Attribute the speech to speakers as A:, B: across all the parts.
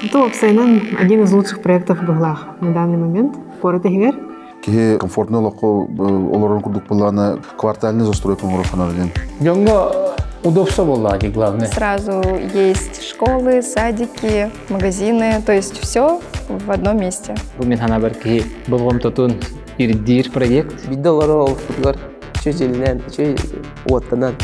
A: Это уопсайынан один из лучших проектов быһылаах на данный момент куорат иһигэр.
B: Киһи комфортный олоххо олорон курдук буоллаҕына квартальный застройка оҥорор диэн.
C: Дьоҥҥо удобство буоллаҕа дии главное.
D: Сразу есть школы, садики, магазины, то есть все в одном месте.
E: Бу мин санаабар киһи болҕомтотун ирдиир проект.
F: Биирдэ олорор олохпутугар үчүгэй дьиэлэнэн, үчүгэй уоттанан.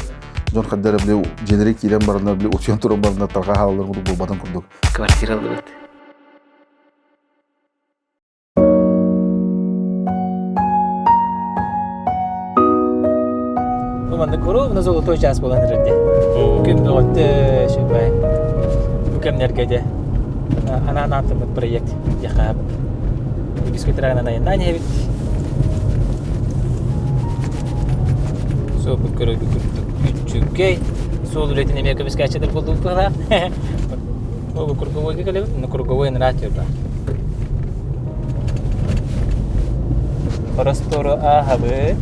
B: Дьон хаддара били дьиэлэри киирэн бараннар били утуйан туран бараннар тарҕаа хаалаллар курдук буолбатын курдук.
E: Квартира ыллыбыт. Бу маннык ровно золотой час буолан эрэрди. Күн бөҕөттө сүбай. Бу кэмнэргэ де анаан ааттаммыт проект диэххэ Үгүс көтөрөөнөн айаннаан иһэбит. Суоппут көрөргө курдук үчүгэй. Суол үлэтин эмиэ көмүскээччилэр буолдубут быһалаах. Бу круговойга кэлэбит, но круговой нравится ба. Простору ааһабыт.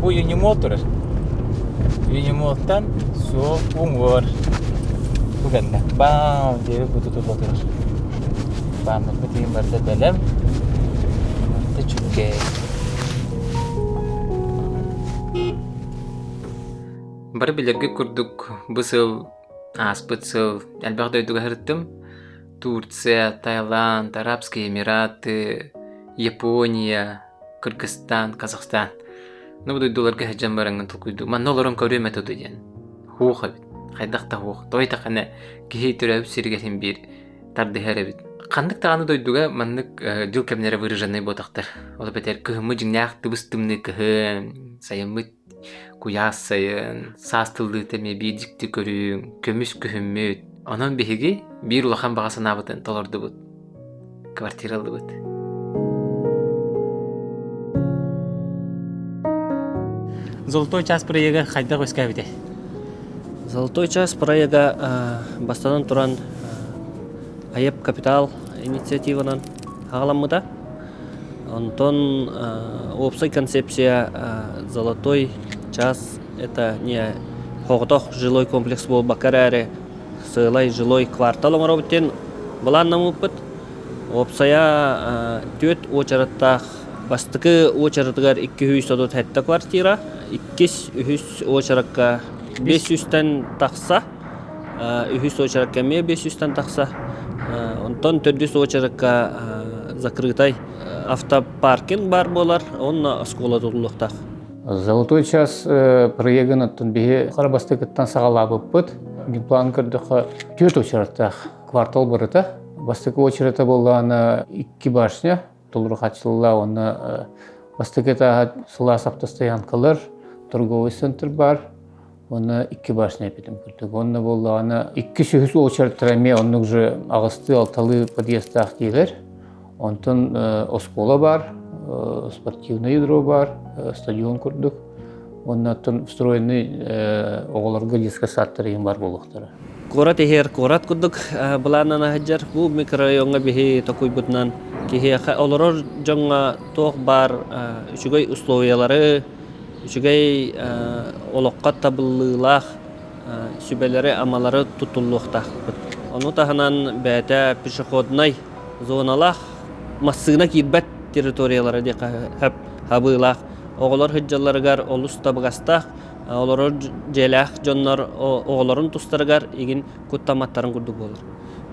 E: Бу Юнимол турар. Юнимолтан суол уҥуор. Бу кэннэ. Баам диэбит бу тутулла турар. Бааннарбыт иһин барыта бэлэм. Барыта үчүгэй.
G: Бары билэргит курдук, бу сыл ааспыт сыл элбэх дойдуга сырыттым. Турция, Таиланд, Арабские Эмираты, Япония, Кыргызстан, Казахстан. Ну, бу дойдуларга сылдьан бараҥҥын толкуйдуу. Манна олорон көрүөм этэ дуо диэн. Һуох эбит. Хайдах да һуох. Той даҕаны киһи төрөөбүт сиригэр син биир тардыһар эбит. Ханнык даҕаны дойдуга маннык дьыл кэмнэрэ выраженнай буотахтар. Ол эбэтэр кыһыммыт дьиҥнээх тыбыс-тымныы кыһын, сайыммыт куйаас сайын, саас тыллыыта эмиэ биир дьикти көрүҥ, көмүс күһүммүт. Онон биһиги биир улахан баҕа санаабытын толордубут. Квартира ыллыбыт.
E: Золотой час проега хайдах үөскээбитэй?
H: Золотой час проега бастатан туран АЕП Капитал инициативанан аҕаламмыта. Онтон уопсай концепция «Золотой час» это не соҕотох жилой комплекс буолбакка эрээри сыалай жилой квартал оҥоробут диэн былааннаммыппыт. Уопсайа түөрт уочараттаах бастакы уочаратыгар 237 квартира, иккис, үһүс уочаракка 500-тэн тахса, үһүс уочаракка эмиэ 500-тэн тахса, онтон төрдүс уочаракка закрытай автопаркинг баар буолар, уонна оскуола тутуллуохтаах.
C: Золотой час проегын оттон биһи хара бастакыттан саҕалаабыппыт. Генплан көрдөххө түөрт уочараттаах квартал барыта. Бастакы уочарата буоллаҕына икки башня толору хааччыллаа уонна бастакы этааһа сылаас автостоянкалар, торговый центр бар уонна икки башня эпитим курдук. Онно буоллаҕына икки үһүс уочараттара эмиэ оннук же аҕыстыы алталыы подъездаах диилэр. Онтон оскуола бар, спортивный ядро бар, стадион курдук. Уонна оттон встроенный оҕолорго детскай садтар иһин бар буолуохтара.
H: Куорат иһэр куорат курдук былааннана сылдьар. Бу микрорайоҥҥа биһи токуйбутунан киһиэхэ олорор дьоҥҥо туох баар үчүгэй условиялары, үчүгэй олоххо табыллыылаах сүбэлэри-амалары туттуллуохтаахпыт. Ону таһынан бэйэтэ пешеходнай зоналаах массыына киирбэт территориялара диэххэ сөп хабыылаах оҕолор сылдьалларыгар олус табыгастаах олорор дьиэлээх дьоннор оҕолорун тустарыгар игин куттамматтарын курдук буолар.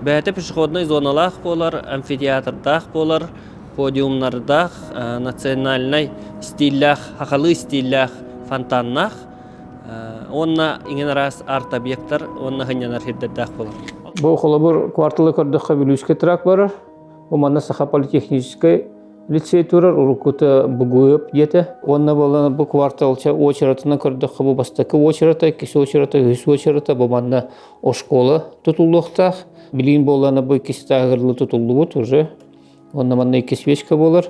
H: Бэйэтэ пешеходнай зоналаах буолар, амфитеатрдаах буолар, подиумнардаах, национальнай стиллээх, сахалыы стиллээх фонтаннаах уонна иҥин араас арт-объектар уонна сынньанар сирдэрдээх буолар.
C: Бу холобур кварталы көрдөххө Бүлүүскэ трак барар. Бу манна Саха политехническай лицей турар, уруккута БГУЭП диэтэ. Уонна буолан бу кварталча очередынан көрдөххө бу бастакы очерета, иккис очерета, үһүс очерета бу манна оскуола тутуллуохтаах. Билигин буоллаҕына бу иккис этааһыгар тутуллубут уже. Уонна манна икки свечка буолар.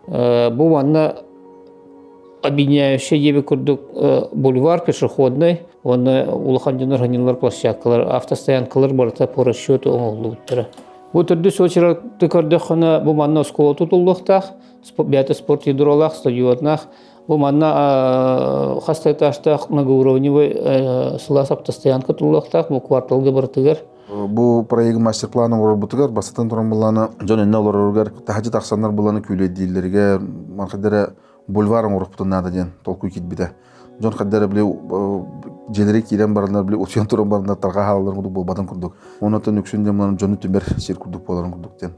C: Бу манна объединяющая диэби курдук бульвар пешеходный уонна улахан дьоннор ханньылар площадкалар, автостоянкалар барыта по расчету оҥоһуллубуттара. Бу төрдүс очередты көрдөххүнэ, бу манна оскуола тутуллуохтаах, бэйэтэ спорт ядролаах, стадионнаах. Бу манна хас да этажтаах многоуровневый сылаас автостоянка тутуллуохтаах, бу кварталга барытыгар.
B: Бу проегы мастер-план оҥорорбутугар бастатан туран буллаана дьон иннэ олороругар таһдьа тахсаннар буллаана күүлэйдииллэригэр манхадара бульвар оҥорохпутун наада диэн толкуй киирбитэ. Дьон хаддара били дьиэлэри киирэн бараннар били утуйан туран бараннар тарҕаа хаалалларын курдук буолбатын курдук. Онон үксүн дьон дьону түмэр сир курдук буоларын курдук диэн.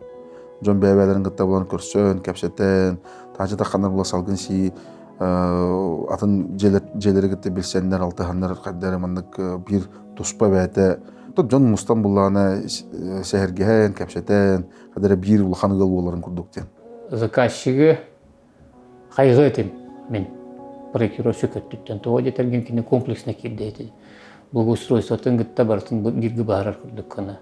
B: Дьон бэйэ-бэйэлэрин кытта булан көрсөн, кэпсэтэн, таһдьа тахханнар була салгын сии атын дьиэлэри кытта билсэннэр, алтыһаннар хайдары маннык биир туспа бэйэтэ дьон мустан буллаҕына сэһэргэһэн, кэпсэтэн, хадара биир улахан ыал буоларын курдук диэн.
C: Заказчигы хайҕыы этим мин проектировщик өттүттэн тоҕо диэтэргин кини комплексно киирдэ этэ благоустройствотын кытта барытын бииргэ баһарар курдук гына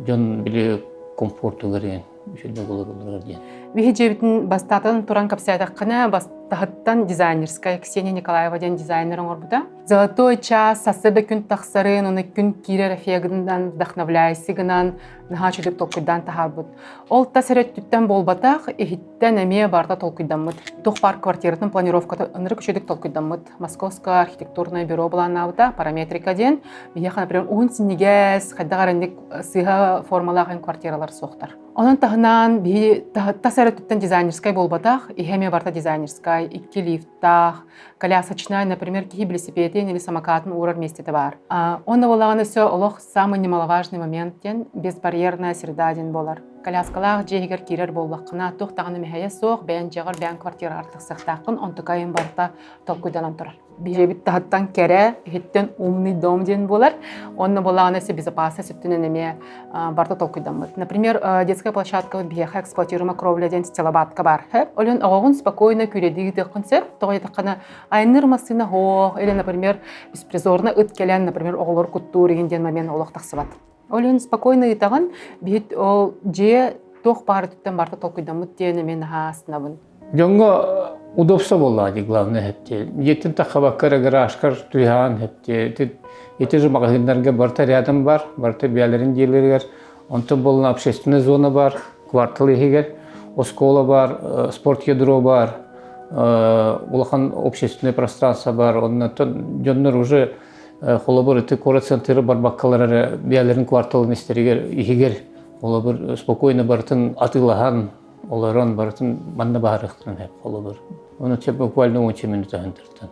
C: дьон били комфортугар диэн үчүгэй олороллор диэн.
A: Биһи дьиэбитин бастатан туран кэпсээтэххинэ бастаһыттан дизайнерская Ксения Николаева диэн дизайнер оҥорбута. Золотой час сарсыарда күн тахсарын, оны күн киирэр эффегынан вдохновляйся гынан наһаа үчүгэй толкуйдаан таһаарбыт. Ол тас эрэ өттүттэн буолбатах, иһиттэн эмиэ барыта толкуйдаммыт. Туох баар квартиратын планировката ынырык үчүгэй толкуйдаммыт. Московское архитектурное бюро былааннаабыта, параметрика диэн. Биһиэхэ, например, уһун синньигэс, хайдах эрэ сыыһа формалаах квартиралар суохтар. Онон таһынан биһи тас эрэ өттүттэн дизайнерскай буолбатах, иһэ эмиэ барыта дизайнерскай, икки лифтаах, колясочная, например, киһи велосипедин или самокатын уурар миэстэтэ баар. Онно буоллаҕына өссө олох самый немаловажный момент диэн безбарьерная среда диэн буолар. Коляскалаах дьиэ иһигэр киирэр буоллаххына, туох даҕаны мэһэйэ суох, бэйэн дьиэҕэр бэйэн квартираҕар тахсыахтааххын, онтукайын барыта толкуйданан турар. Биһиэбит таһыттан кэрэ, иһиттэн умный дом диэн буолар. Онно буоллаҕына өссө безопасность өттүнэн эмиэ барыта толкуйдаммыт. Например, детская площадка биһиэхэ эксплуатируемая кровля диэн стелобатка баар. Олен оҕоҕун спокойно күүлэдии ыытыаххын сөп. Тоҕо диэтэххинэ, айанныыр массыына суох, или, например, беспризорно ыт кэлэн, например, оҕолор куттуур игин диэн момент олох тахсыбат. Ол спокойно ыытаҕын, биһит ол дьиэ туох баар өттүттэн барыта толкуйдаммыт диэн эмиэ наһаа астынабын.
C: Дьоҥҥо удобство буоллаҕа дии главное хэптиэ. Дьиэтин таххабакка эрэ гаражкар туйаан хэптиэ. Ити же маҕаһыыннарга барыта рядом бар, барыта бэйэлэрин дьиэлэригэр. Онтон буолла общественная зона бар, квартал иһигэр, оскуола бар, спорт ядро бар, улахан общественное пространство бар. Оннотон дьоннор уже холобур ити куорат центры барбаккалар эрэ бэйэлэрин кварталын истэригэр иһигэр холобур спокойно барытын атыылаһан олорон барытын манна баһарыахтарын сөп холобур. Оны буквально 10 минут тартан.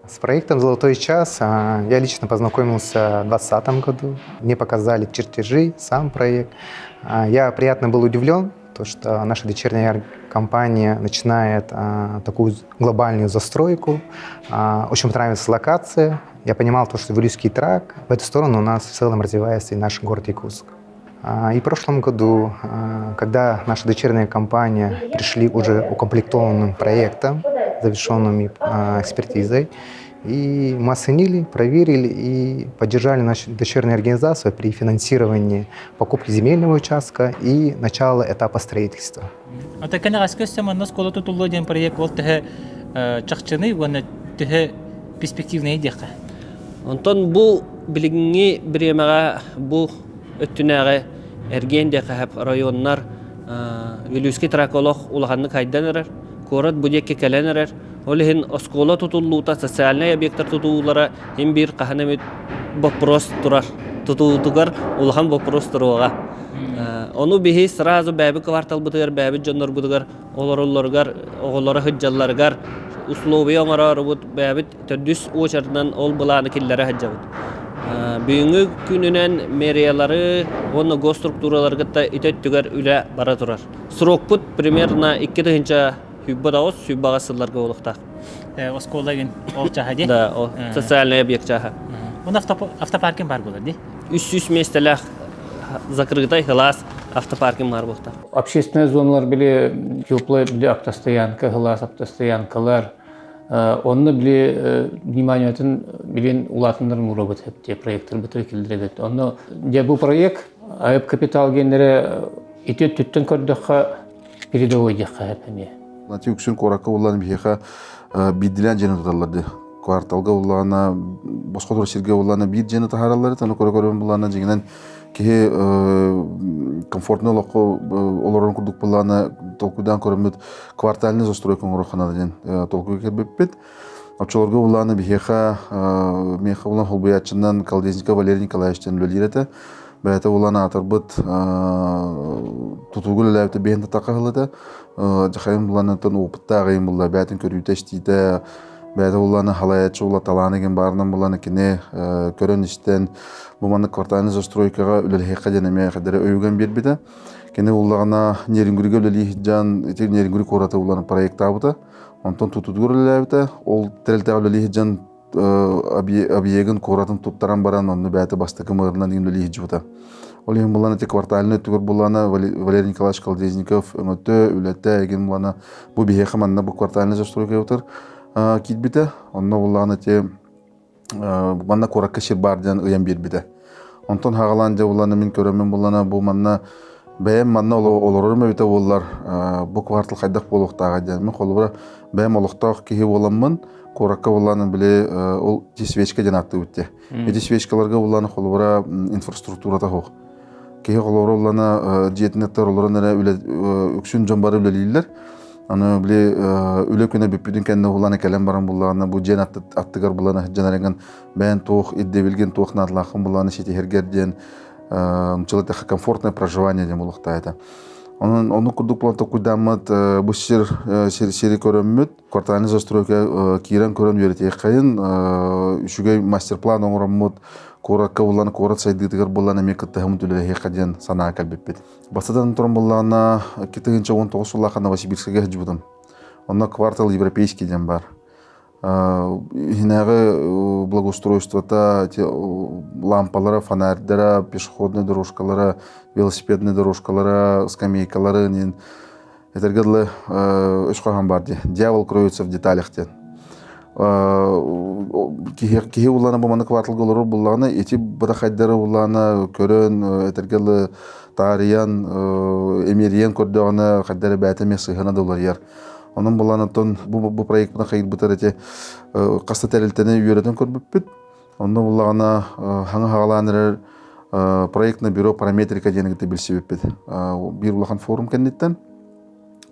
I: С проектом «Золотой час» я лично познакомился в 2020 году. Мне показали чертежи, сам проект. Я приятно был удивлен, то, что наша дочерняя компания начинает такую глобальную застройку. Очень понравилась локация. Я понимал то, что Вилюйский тракт, в эту сторону у нас в целом развивается и наш город Якутск. И в прошлом году, когда наша дочерняя компания пришли уже укомплектованным проектом, завершенным экспертизой, и мы оценили, проверили и поддержали нашу дочернюю организацию при финансировании покупки земельного участка и начала этапа строительства.
E: Ата кэнэҕэски өссө манна оскуола тутуллуо диэн проект ол төһө чахчыный уонна төһө перспективный диэххэ?
H: Онтон бу билиҥҥи бириэмэҕэ бу өттүнээҕи эргиэн диэххэ районнар Вилюйский тракт олох улаханнык хайдан эрэр, куорат бу диэки кэлэн эрэр. Ол иһин оскуола тутуллуута, социальнай объектар тутуулара им биир хаһан эмит вопрос турар. Тутуутугар улахан вопрос туруоҕа. Ону биһи сразу бэйэбит кварталбытыгар, бэйэбит дьоннорбутугар олороллоругар, оҕолоро сылдьалларыгар условия оҥороорубут бэйэбит төрдүс уочаратынан ол былааны киллэрэ сылдьабыт. Бүгүҥҥү күнүнэн мэриялары уонна госструктуралары кытта ити өттүгэр үлэ бара турар. Срокпут примерно 2029 сүүрбэҕэ сылларга буолуохтаах.
E: Оскуола гин ол чаһа дии?
H: Да, ол социальный объект чаһа.
E: Уна автопаркинг бар буолар дии?
H: 300 миэстэлээх закрытай класс автопаркинг бар буолуохтаах.
C: Общественная зоналар били теплая били автостоянка, класс автостоянкалар, Онно били вниманиетын билин улаатыннар мурабыт те проекттар бытыр килдиребит. Онно дьэ бу проект айып капитал геннере ити өттүттэн көрдөххө передовой диэххэ сөп эмиэ.
B: Ати үксүн куоракка буллан биһиэхэ биирдилээн дьиэни туталлар дии. Кварталга буллаҕына, босхо турар сиргэ буллаҕына биир дьиэни таһаараллар, аны көрө-көрөн буллаҕына дьиҥинэн киһи комфортный олоххо олорорун курдук буллаҕына толкуйдаан көрөммүт квартальный застройка оҥоруохха наада диэн толкуйга кэлбиппит. Оччолорго булааны биһиэхэ миэхэ булан холбуйааччынан Колодезников Валерий Николаевич диэн үлэлиир этэ. Бэйэтэ булан аатырбыт тутууга үлэлээбитэ биһин татаха ыһыллыта. Дьахайым буланытын опыттаах ыйым булла бэйэтин көрүүтэ-истиитэ бэйэтэ булланы халайааччы була талааны ген баарынан буланы кини көрөн-истэн бу маннык квартальный застройкаҕа үлэлэһиэххэ диэн эмиэ хадары өйүгэн биэрбитэ. Кини буллаҕына Нерюнгригэ үлэлии сылдьан ити Нерюнгри куораты булан проектаабыта. Онтон тутутугар үлэлээбитэ. Ол тэрилтэҕэ үлэлии сылдьан объегын куоратын туттаран баран онно бэйэтэ бастакы мэрынан үлэлии сылдьыбыта. Ол иһин булан ити квартальный өттүгэр буллана Валерий Николаевич Колодезников өҥөтө, үлэтэ эгин булана бу биһиэхэ манна бу квартальный застройка утар киирбитэ. Онно буллаҕына ити манна куоракка сир баар диэн ыйан биэрбитэ. Онтон хаҕалаан дьэ буллана мин көрөммүн буллана бу манна бэйэм манна олорорум эбитэ буоллар бу квартал хайдах буолуохтааҕа диэн мин холобура бэйэм олохтоох киһи буоламмын куоракка буллаан били ол ити свечка диэн ааттыыбыт дии. Ити свечкаларга буллаан холобура инфраструктурата суох. Киһи холобура буллана дьиэтин аттар олорон эрэ үлэ үксүн дьон бары үлэлииллэр. Аны били үлэ күнэ бүппүтүн кэннэ буллана кэлэн баран буллаҕына бу дьиэн аттыгар буллана сылдьан эрэҥэн бэйэн туох ирдэбилгин туох наадалааххын буллаҕына ситиһэргэр диэн человека комфортное проживание диэн буолуохтаах этэ. Онон ону курдук булан толкуйдааммыт бу сир сири көрөммүт квартальный застройка киирэн көрөн үөрэтиэххэйин үчүгэй мастер-план оҥороммут куоракка булан куорат сайдыытыгар булан эмиэ кыттыһаммыт үлэлэһиэххэ диэн санаа кэлбиппит. Бастатан туран буллаҕына 2019 сыллаахха Новосибирскайга сылдьыбытым. Онно квартал европейский диэн бар. Иһинээҕи благоустройствота, лампалара, фонарьдара, пешеходная дорожкалара, велосипедная дорожкалара, скамейкалары Этэргэ дылы үс хоһоон бар дии. Дьявол кроется в деталях диэн. Киһи киһи улаана бу маннык кварталга олорор буллаҕына ити бытахайдары улаана көрөн этэргэ дылы таарыйан эмиэрийэн көрдөҕүнэ хайдары бэйэтэ эмиэ сыһыана да уларыйар. Онон булаанаттан бу бу проектпытын хайырбытар ити хас да тэрилтэни үөрэтэн көрбүппүт. Онно буллаҕына хаҥа хаҕалаан эрэр проектное бюро параметрика диэн кытта билсибиппит. Биир улахан форум кэнниттэн.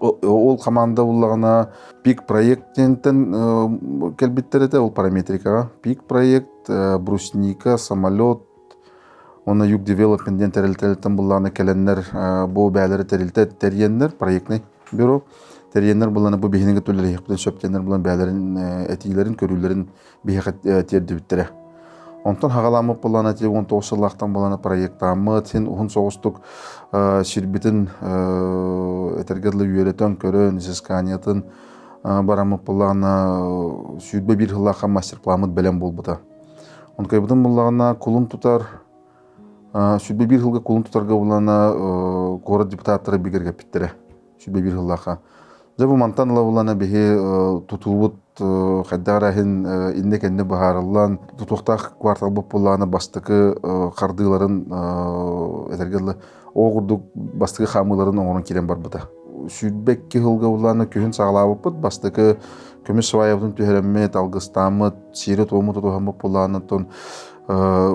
B: Ол команда буллаҕына пик проект диэнтэн кэлбиттэр этэ ол параметрикаҕа. Пик проект, брусника, самолет, уонна юг девелопмент диэн тэрилтэлэртэн буллаҕына кэлэннэр бу бээлэри тэрилтэ тэрийэннэр проектный бюро тэрийэннэр буллаҕына бу биһиги түлэлэһиэхпитин сөп диэннэр булан бээлэрин этиилэрин көрүүлэрин биһиэхэ тиэрдибиттэрэ. Онтон хаҕаламмыт буоллаҕына ити 19 сыллаахтан буоллаҕына проектааммыт, син уһун соҕустук сирбитин этэргэ дылы үөрэтэн көрөн, изысканиятын бараммыт буоллаҕына 21 сыллаахха мастер-пламмыт бэлэм буолбута. Онкайбытын буллаҕына кулун тутар 21 сылга кулун тутарга буллаҕына куорат депутаттара бигэргэппиттэрэ. 21 сыллаахха. Дьэ бу мантан ыла булана биһи тутуубут хайдах эрэ иһин иннэ-кэннэ быһаарыллан тутуохтаах кварталбыт буоллаҕына бастакы хардыыларын этэргэ дылы ол курдук бастакы хаамыыларын оҥорон киирэн барбыта. 22 сылга буллаана күһүн саҕалаабыппыт бастакы көмүс сваябытын түһэрэммит, алгыстааммыт, сиэри-туому тутуһаммыт буоллаҕына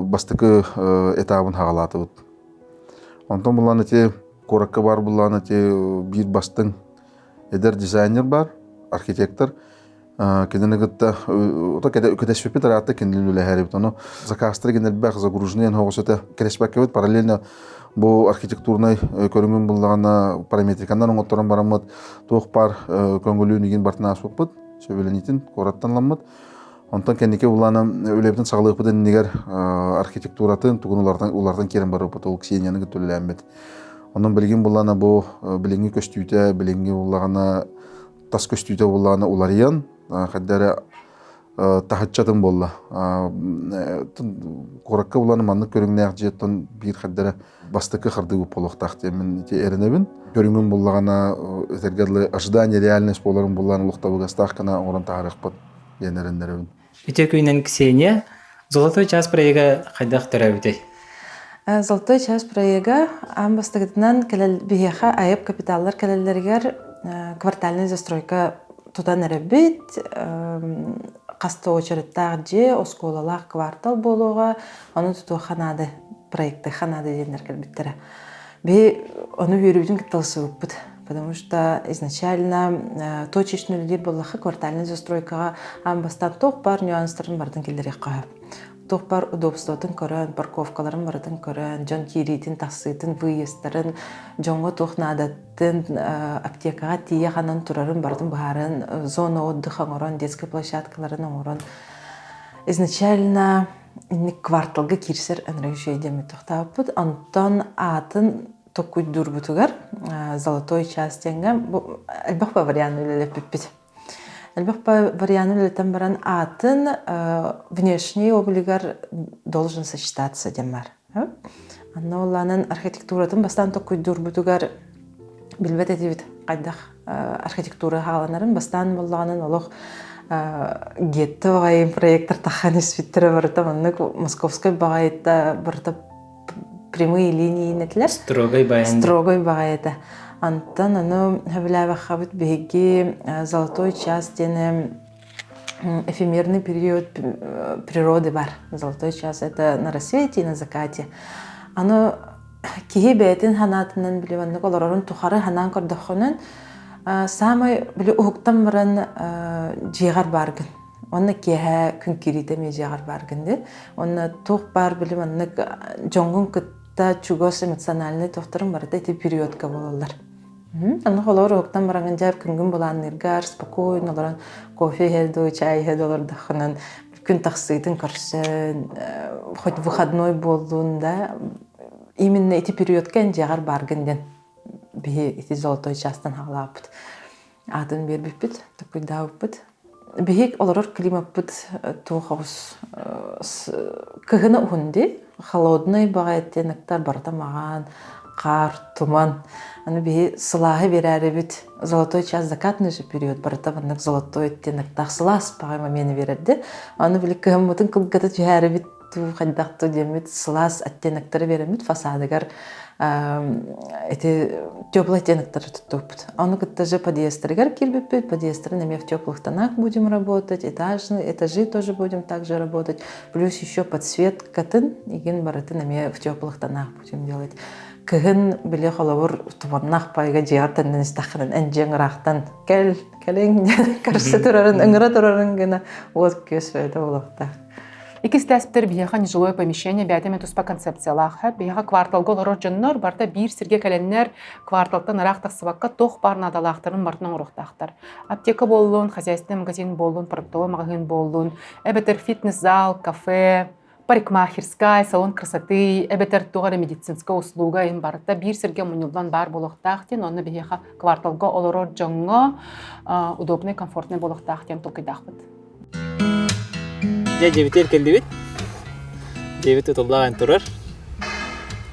B: бастакы этабын хаҕалаатыбыт. Онтон булан ити Куоракка баар буллаҕына ити биир бастыҥ эдэр дизайнер баар, архитектор. Кинини кытта кэтэспиппит ыраатта кинилин үлэһэрибит. Ону заказтар элбэх загруженный оҕус этэ. Кэтэспэккэбит параллельно бу архитектурнай көрүҥүн буллаҕына параметриканан оҥотторон бараммыт туох баар көҥүлүүн игин бартын ааспыппыт сөбүлэниитин куораттан ламмыт. Онтон кэнники улаанан үлэбитин саҕалыахпыт иннигэр архитектуратын тугун улартан улартан киирэн барбыппыт ол Ксенияны кытта үлэлээммит. Онон билигин буллаана бу билиҥҥи көстүүтэ, билиҥҥи буллаҕына тас көстүүтэ буллаҕына уларыйан, хайда эрэ таһыччатын буолла. Куоракка булан маннык көрүҥнээх дьиэттэн биир хайда эрэ бастакы хардыы буолуохтаах диэн мин ити эрэнэбин. Көрүҥүн буллаҕына этэргэ дылы ожидание реальность буоларын буллаан олох табыгастаах гына оҥорон таһаарыахпыт диэн эрэннэрэбин.
G: Үтүө күнүнэн Ксения, Золотой час проега хайдах төрөөбүтэй?
J: Золотой час проега аан бастакытынан кэлэл биһиэхэ айып капиталлар кэлэллэригэр квартальная застройка тутан эрэбит. Хаста очередтаах дьиэ, оскуолалаах квартал буолуоҕа, ону тутуохха наада, проектыахха наада диэннэр кэлбиттэрэ. Биһи ону үөрүүбүтүн кытта ылсыбыппыт. Потому что изначально точечно үлэлиир буоллахха квартальнай застройкаҕа аан бастаан туох баар нюанстарын барытын киллэриэххэ сөп. Туох баар удобствотын көрөн, парковкаларын барытын көрөн, дьон киириитин, тахсыытын, выездтарын, дьоҥҥо туох наадатын, аптекаҕа тиийэ ханан турарын барытын быһааран, зона отдыха оҥорон, детскай площадкаларын оҥорон изначально инник кварталга киирсэр ынырык диэммит тохтооппут. Онтон аатын токуйдуурбутугар «Золотой час» диэҥҥэ бу элбэх вариант үлэлэппиппит. Элбэх вариант үлэлэтэн баран аатын внешний облигар должен сочетаться диэн бар. Анна оллаанын архитектуратын бастаан токуйдуурбутугар билбэт этибит хайдах архитектура хааланарын бастаан боллаҕынан олох гетто баҕайы проектор таххан испиттэрэ барыта маннык московскай баҕайыта барыта прямые линии этилэр.
G: Строгой баҕайы.
J: Строгой баҕайы этэ. Антон ону сөбүлээбэххабыт биһиги «Золотой час» диэн эфемерный период природы бар. Золотой час это на рассвете и на закате. Аны киһи бэйэтин санаатынан били маннык олорорун тухары санаан көрдөххүнэн самай били уһуктан баран дьиэҕэр бааргын. Онно киэһэ күн киириитэ эмиэ дьиэҕэр бааргын дии. Онно туох баар били маннык дьоҥҥун кытта чугас эмоциональнай туохтарын барыта ити периодка буолаллар. Онно холобур уһуктан бараҥын дьэ күнгүн былаанныыргар спокойно олорон кофе иһэ дуу, чай иһэ дуу олордоххунан күн тахсыытын көрсөн, хоть выходной буоллун да, именно ити периодка эн дьиэҕэр бааргын диэн биһи ити золотой частан хаалаабыт. Аатын биэрбиппит, такуйдаабыппыт. Биһик олорор климаппыт туох оҕус кыһына уһун дии, холодный баҕайы оттеноктар барыта маҕан, хаар, туман. Аны биһи сылааһы биэрээрибит золотой час закатный же период барыта маннык золотой оттеноктаах сылаас баҕайы момены биэрэрди. Аны били кыһыммытын кылгата түһээрибит туу хайдах туу диэммит сылаас оттеноктары биэрэммит фасадыгар эти теплые оттеноктары туттубут. Ону кытта же подъездтарыгар киирбиппит, подъездтарын эмиэ в теплых тонах будем работать, этажный, этажи тоже будем также работать, плюс еще подсветкатын игин барытын эмиэ в теплых тонах будем делать. Кыһын били холобур туманнаах пайга дьиэҕэр төннөн истэххинэн эн дьиэҥ ыраахтан кэл, кэлиҥ көрсө турарын, ыҥыра турарын гына уот күөс бэйэтэ буолуохтаах.
A: Иккис тестер биһиэхэ нежилое помещение бэйэтэ туспа концепциялаах. Биһиэхэ кварталга олорор дьоннор барыта биир сиргэ кэлэннэр кварталтан ыраах тахсыбакка туох баар наадалаахтарын барытын оҥоруохтаахтар. Аптека буоллун, хозяйственный магазин буоллун, продуктовый маҕаһыын буоллун, эбэтэр фитнес-зал, кафе, парикмахерская, салон красоты, эбэтэр туох эрэ медицинская услуга иһин барыта биир сиргэ мунньуллан баар буолуохтаах диэн, онно биһиэхэ кварталга олорор дьоҥҥо удобный, комфортный буолуохтаах диэн толкуйдаахпыт.
G: Дьэ, дьиэбитигэр кэллибит. Дьиэбит ытыллаан турар.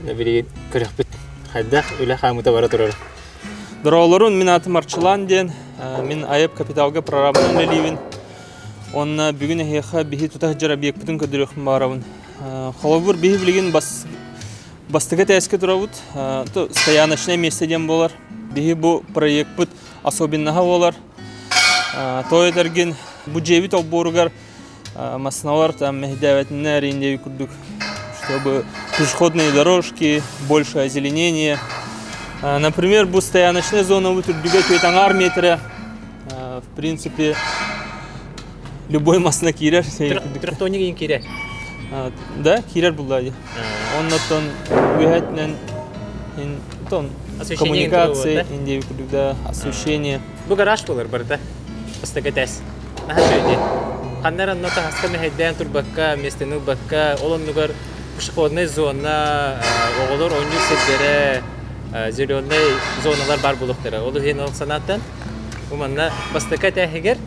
G: Билигин көрөхпүт хайдах үлэ хаамыыта бара турар.
K: Дороолорун мин аатым Арчылаан диэн. Мин АЭП капиталга прорабынан үлэлиибин. Уонна бүгүн эһиэхэ биһи тута сылдьар объекпытын көрдөрүөхпүн баҕарабын. Холобур, биһи билигин бас бастакы этээскэ турабыт. Стояночное место диэн буолар. Биһи бу проекпыт особенноһа буолар. Той этэргин бу дьиэбит олбуоругар массыыналар там мэһэйдээбэтиннэр индиэби курдук, чтобы пешеходные дорожки, больше озеленение. Например, бу стояночная зона үрдүгэ түөрт аҥаар метрэ. В принципе, любой массыына киирэр.
G: Трехтонник иин киирэр.
K: Да, киирэр булла дии. Оннотон үөһэтинэн коммуникация индиэби курдук да освещение.
G: Бу гараж буолар барыта. Бастакы этээс. Наһаа үчүгэй. Ханна эрэ онно таһаска мэһэйдээн турбакка, миэстэни ылбакка, ол оннугар пешеходная зона, оҕолор оонньуур сирдэрэ, зеленай зоналар баар буолуохтара. Ол иһин ол санааттан бу манна бастакы этээһигэр,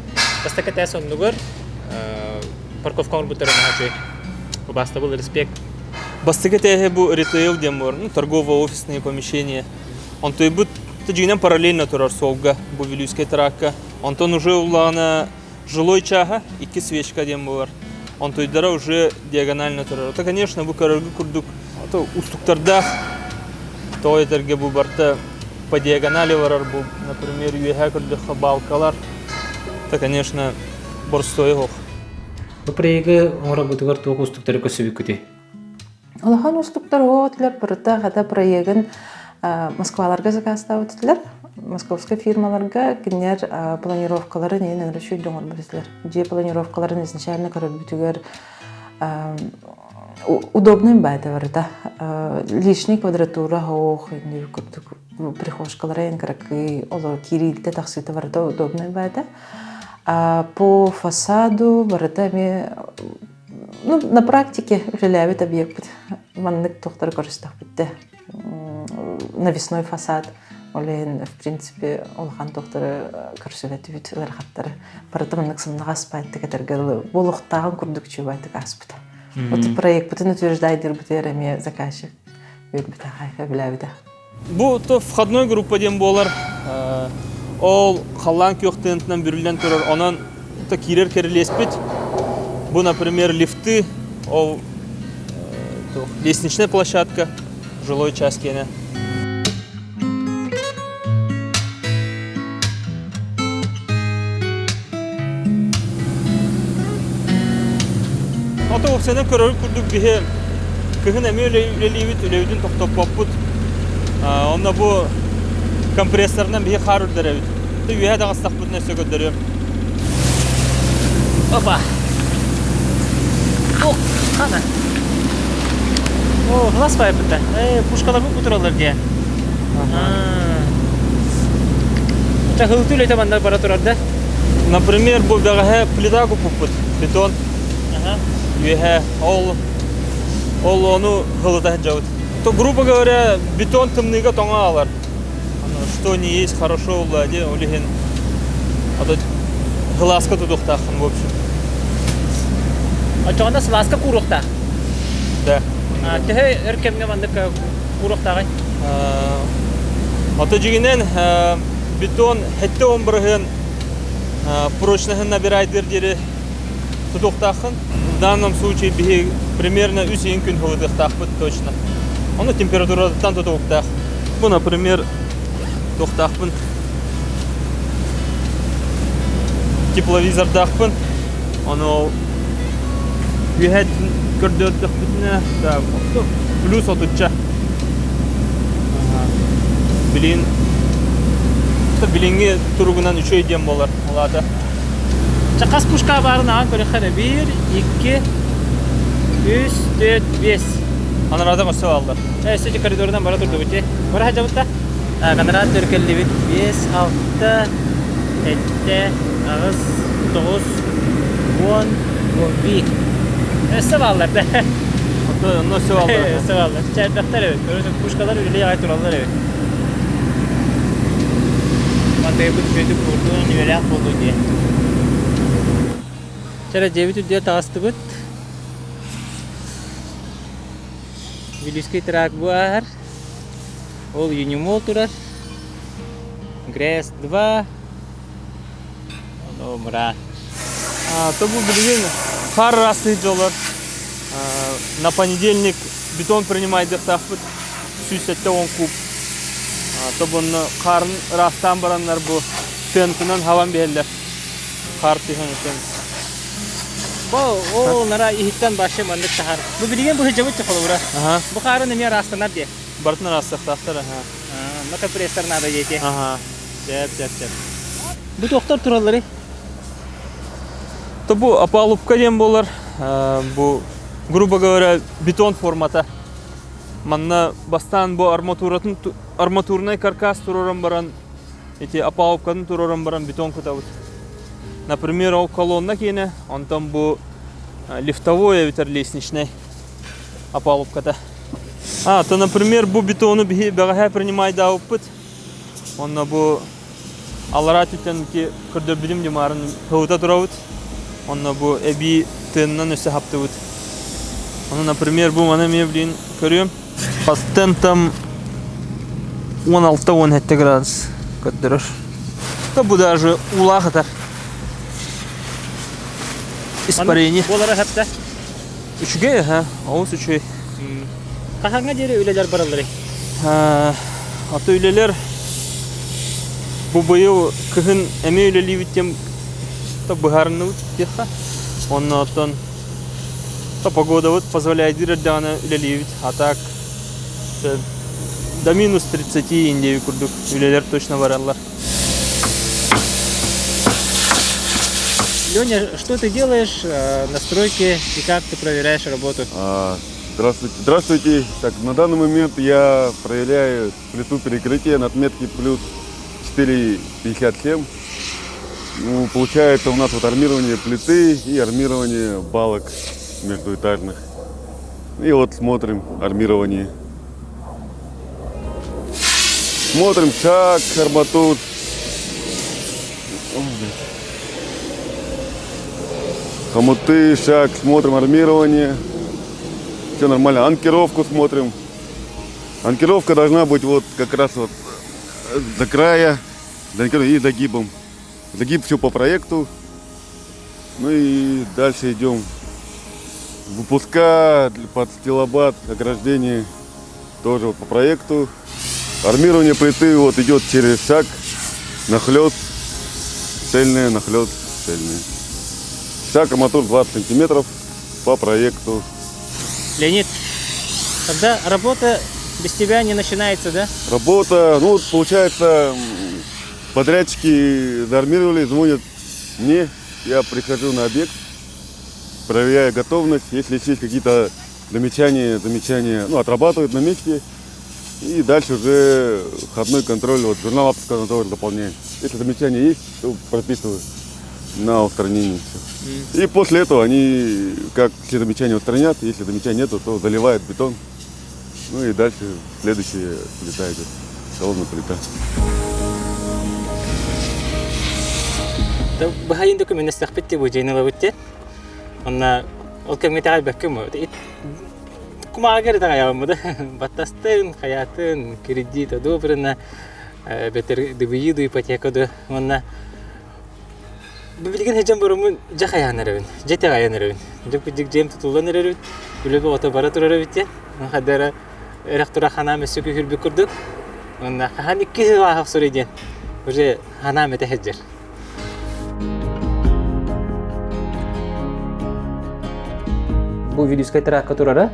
G: бастакы этээс оннугар парковка оҥорбуттара наһаа үчүгэй. Убаастабыл, респект.
K: Бастакы этээһи бу ритейл диэн буолар, ну, торгово-офисные помещения. Онтуйбут дьиҥинэн параллельно турар суолга, бу Вилюйскай тракка. Онтон уже улаана жилой чааһа, икки свечка диэн буолар. Онтуйдара уже диагонально турар. Это, конечно, бу көрөргө курдук устуктардаах. Тоҕо этэргэ бу барта по диагонали барар бу, например, үөһээ көрдөххө балкалар. Это, конечно, борстуойа суох.
G: Бу проегы оҥоробутугар туох уустуктары көрсүбүккүтүй?
J: Улахан уустуктар оҕотулар барыта хата проегын Москваларга заказтаабыт этилэр. Московскай фирмаларга кинилэр планировкаларын иһин ыныры үчүгэй оҥорбут этилэр. Дьиэ планировкаларын изначально көрөрбүтүгэр удобный баайда барыта. Лишний квадратура оох курдук прихожкалара кыракый олор киириитэ тахсыыта барыта удобный баайда. По фасаду барыта эмиэ ну, на практике үлэлээбит объекпыт маннык тохтор көрүстөхпүттэ навесной фасад ол иһин в принципе улахан тохтору көрсүбэтибит ыарахаттары барыта маннык сымнаҕас баайтык этэргэ дылы буолуохтааҕын курдук үчүгэй ааспыта вот проекпытын утверждайдырбытыгар эмиэ заказчик үөрбүтэ сөбүлээбитэ
K: Бу то входной группа диэн буолар. Ол халлаан күөх тыынтынан бүрүллэн турар. Онон то киирэр кэрилиэспит. Бу, например, лифты, ол лестничная площадка, жилой час киэнэ. Ото уопсайынан көрөр курдук биһи кыһын эмиэ үлэлиибит, үлэбитин тохтоппоппут. Онно бу компрессорынан биһи хаар үрдэрэбит. Үөһэ таҕыстахпытына өссө көрдөрүөм.
E: Опа! Ох, хана. О, хылас байбыта. Э, пушкаларбыт бутуралар диye. Хылты үлэтэ манна бара турар да?
K: Например, бу бэҕэһээ плита куппуппут, бетон. Үөһэ ол ол ону хылыта сылдьабыт. То, грубо говоря, бетон тымныыга тоҥо аалар. Что не есть хорошо ула, ол иһин а то сылааска тутуохтааххын в общем.
E: Оччоҕуна сылааска кууруохтаах.
K: Да.
E: Төһө өр кэмҥэ маннык кууруохтааҕый?
K: Ото дьиҥинэн бетон 70% прочноһын набирайдыр диэри тутуохтааххын. В данном случае биһи примерно үс ыйын күн хылытыахтаахпыт точно. Ону температураттан тутуохтаах. Бу, например, туохтаахпын тепловизордаахпын. Ону үөһэ көрдөрдөхпүтүнэ плюс отучча. Билин билиҥҥи туругунан үчүгэй диэн буолар. Ол аата
E: Ча хас пушка баарын аҕан көрүөххэ эрэ. Биир, икки, үс, түөрт, биэс.
K: Анарада өссө бааллар.
E: Өссө ити коридорунан бара турдубут дии. Бара сылдьабыт да? Канараат төркөллүбүт. Биэс, алта, сэттэ, аҕыс, тоҕус, уон, уон биир. Өссө бааллар да.
K: Онно өссө бааллар.
E: Өссө бааллар. Чэрбэхтэр эбит. Көрөсүн пушкалар үлэлии аҕай тураллар эбит. Матайбыт үчүгэйдик куурдун, үөлээх буолуо диye. Чэрэ дьиэбит үрдүгэр таҕыстыбыт. Вилюйский тракт бу ааһар. Ол Юнимол турар. ГРЭС-2. Ону мыраан.
K: То бу билигин хаар ыраастыыр дьоллор на понедельник бетон принимайдыахтаахпыт 170 куб. То бунну хаарын ыраастаан бараннар бу тентынан хабан биһэллэр. Хаар түһэн үтэн.
E: Бу ол нара иһиттэн башы маннык таһар. Бу билигин бу сылдьабыт холобура. Бу хаарын эмиэ ыраастанар диye.
K: Барытын ыраастыахтаахтар аха.
E: Онно компрессор надо диэти.
K: Аха. Сөп, сөп, сөп.
E: Бу туохтар туралларый?
K: То бу опалубка диэн буолар. Бу, грубо говоря, бетон формата. Манна бастаан бу арматуратын арматурнай каркас туруоран баран ити опалубкатын туруоран баран бетон кутабыт. Например, ол колонна киэнэ, онтон бу лифтовой эбэтэр лестничный опалубката. А, то, например, бу бетону биһи бэҕэһээ принимайдаабыппыт. Онно бу аллараа өттүттэн ити көрдөрбүтүм дьымаарын һылыта турабыт. Онно бу эбии тыынынан өссө хаптыбыт. Ону, например, бу маны эмиэ билин көрүөм. Пастен там 16-17 градус көрдөрөр. Да бу даже уулаах ытар. Испарение.
E: Буолара хапта.
K: Үчүгэй, аха, олус үчүгэй.
E: Хаһааҥҥа диэри үлэлэр баралларый?
K: Аты үлэлэр бу быйыл кыһын эмиэ үлэлиибит диэн быһаарынныбыт диэххэ. Онно оттон погодабыт позволяет эрдэҕинэ үлэлиибит. А так дай До минус 30 индеви курдук үлэлэр точно бараллар.
E: Леня, что ты делаешь на стройке и как ты проверяешь работу?
L: Здравствуйте. Здравствуйте. Так, на данный момент я проверяю плиту перекрытия на отметке плюс 4,57. Ну, получается у нас вот армирование плиты и армирование балок междуэтажных. И вот смотрим армирование. Смотрим шаг, арматур. Хомуты, шаг, смотрим армирование. Все нормально. Анкеровку смотрим. Анкеровка должна быть вот как раз вот до края и загибом. Загиб все по проекту. Ну и дальше идем. Выпуска под стилобат, ограждение тоже вот по проекту. Армирование плиты вот идет через шаг, нахлёст, цельная, нахлёст, цельная. Шаг арматур 20 сантиметров по проекту.
E: Леонид, тогда работа без тебя не начинается, да?
L: Работа, ну вот получается, подрядчики заармировали, звонят мне, я прихожу на объект, проверяю готовность, если есть какие-то замечания, замечания, ну, отрабатывают на месте, и дальше уже входной контроль, вот журнал обыска тоже заполняем. Если замечания есть, то прописываю на устранение. И после этого они, как все замечания устранят, если замечаний нету, то заливают бетон. Ну и дальше следующая плита идет, холодная плита.
E: Быһайын документастахпыт ти бу дьиэни ылабыт Онна ол кэмҥэ итэҕэйбэккэ кумааҕыгар итэҕэйэҕин да баттастын, хайаатын, кредит одобрено, бэтэр дыбыйыы ду ипотека ду уонна билигин сылдьан бараммын дьэ хайаан эрэбин, дьэ итэҕэйэн эрэбин. Дьэ кырдьык дьиэм тутуллан эрэр эбит, үлэ бөҕөтө бара турар эбит диэн. Хайда эрэ эрэх турах ханаам өссө күүһүрбүт курдук. Уонна хаһан икки сыл ааһа охсоруй диэн уже ханаам этэ сылдьар. Бу Вилюйскай тракка турара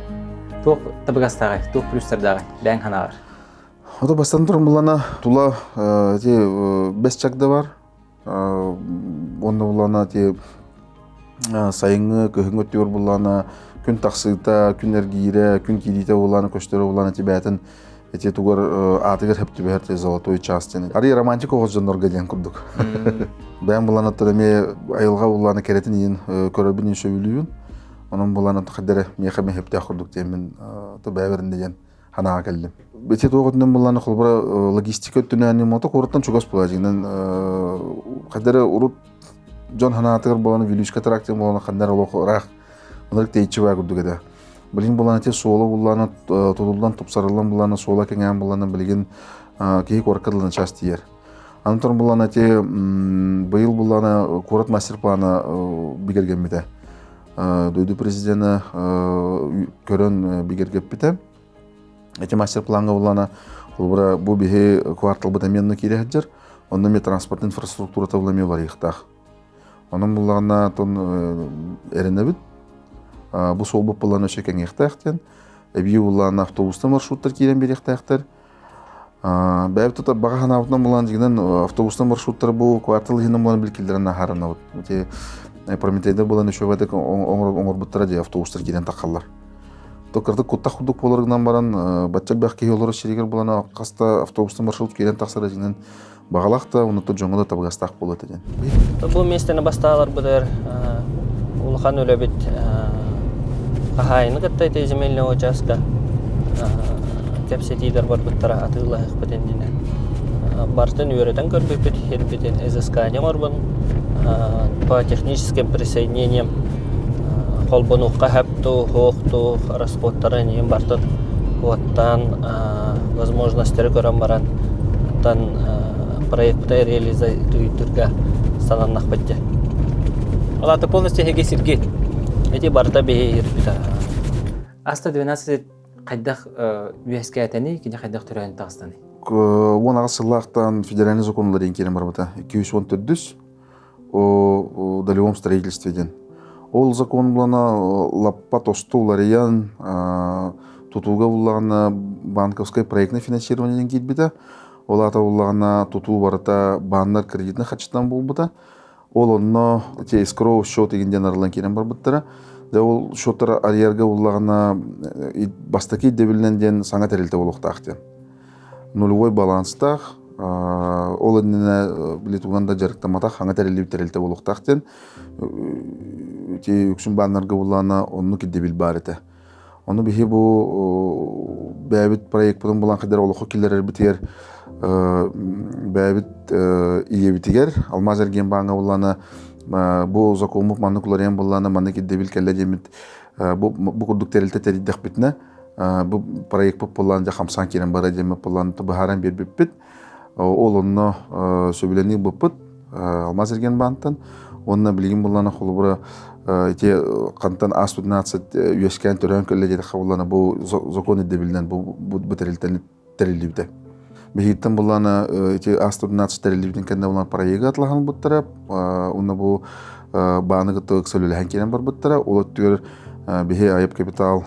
E: туох табыгастааҕый, туох плюстардааҕый бэйэҥ санааҕар?
B: Ото бастан туран булана тула эти бэс чагда бар. Онно булана ти сайыҥҥы, кыһыҥҥы өттүгэр буллаана күн тахсыыта, күн эргиирэ, күн киириитэ буллаана көстөрө буллаана ти бээтин Ити тугар аатыгар хөп түбэһэр те золотой час диэн. Арый романтик оҕус дьоннорго диэн курдук. Бэйэм булан оттон эмиэ айылҕа буллааны кэрэтин иин көрөрбүн иин сөбүлүүбүн. Онон булан хаддара миэхэ эмиэ хөптөөх курдук диэммин то бэйэбэрин диэн ханаға кэллим. Ити туох өттүнэн буллааны холбура логистика өттүнэн мото куораттан чугас була дьиҥинэн хаддара урут дьон ханаатыгар буолан Вилюйскай тракт буолан ханнар олох ыраах ынырык тэйиччи баа курдук этэ. Билигин булан ити суола буллаана тутуллан тупсарыллан буллаана суола кэҥээн буллаана билигин киһи куоракка дылы начаас тиийэр. Аны туран буллаана ити быйыл буллаана куорат мастер-плана бигэргэммитэ. Дойду президена көрөн бигэргэппитэ. Эти мастер-плаҥҥа буллаана холобура бу биһи кварталбыт эмиэ киирэ сылдьар. Онно эмиэ транспорт инфраструктурата була эмиэ уларыйыахтаах. Онон буллаҕына тон эрэнэбит. Бу суолбут буллаан өссө кэҥиэхтээх диэн. Эбии буллаан автобустан маршруттар киирэн биэриэхтээхтэр. Бэйэбит тута баҕа санаабытынан булан дьиҥинэн автобустан маршруттар бу квартал иһинэн булан билкиллэрин аһарынабыт. Ити Прометейдар булан үчүгэйдик оҥорбуттара дии автобустар киирэн таххаллар. То кырдык куттах курдук буолар гынан баран бачча элбэх киһи олорор сиригэр булан хаста автобустан маршрут киирэн тахсара дьиҥинэн Баҕалаах да, онуттан дьоҥҥо да табыгастаах буолуо этэ диэн.
H: Бу миэстэни бастааларбытыгар улахан үлэбит хаһаайыны кытта ити земельный участка кэпсэтиилэр барбыттара атыылаһыахпыт иннинэ бартын үөрэтэн көрбүппүт ирбитин изыскание оҥорбун по техническим присоединениям холбонуохха сөп дуу суох дуу расходтара эниин бартын уоттаан возможностары көрөн баран тан проекты реализуйдурга сананнахпыт дьэ.
E: Ол аата полностью эһиги сиргит.
H: Ити барыта биһи ирбит.
G: Аста 12 хайдах үөскээтэний, кини хайдах төрөөн таҕыстаный?
B: 18 сыллаахтан федеральный законлар диэн киирэн барбыта. 214 о долевом строительстве диэн. Ол закон булана лаппа тосту уларыйан, Тутууга буллаҕына банковскай проектное финансирование диэн киирбитэ. Ол аата буллаҕына тутуу барыта бааннар кредитнэй харчытынан буолбута. Ол онно эти эскроу счет игин диэн арыллан киирэн барбыттара. Дьэ ол счеттары арыйарга буллаҕына бастакы ирдэбилинэн диэн саҥа тэрилтэ буолуохтаах диэн. Нулевой баланстаах, ол иннинэ били тугунан да дьарыктамматах хаҥа тэриллибит тэрилтэ буолуохтаах диэн ити үксүн бааннарга буллаҕына оннук ирдэбил баар этэ. Ону биһи бу бэйэбит проекпытын булан кэлэр олоххо киллэрэрбитигэр бэйэбит ийэбитигэр Алмаз эргиэн бааҥҥа буллаана бу закоммут маннык уларыйан буллаана маннык ирдэбил кэллэ диэммит бу бу курдук тэрилтэ тэрийдэхпитинэ бу проекпыт буллаан дьэ хамсаан киирэн бара диэммит буллаан быһааран биэрбиппит. Ол онно сөбүлэнии ылбыппыт Алмаз эргиэн баантан уонна билигин буллана холобура ити хантан А112 үөскээн төрөөн кэллэ диэтэххэ буллана бу закон ирдэбилинэн бу бу тэрилтэни тэриллибитэ. Биһигиттэн буллана ити А112 тэриллибитин кэннэ булан проегы атлаһан ылбыттара уонна бу бааны кытта ыкса үлэлэһэн киирэн барбыттара. Ол өттүгэр биһи айып капитал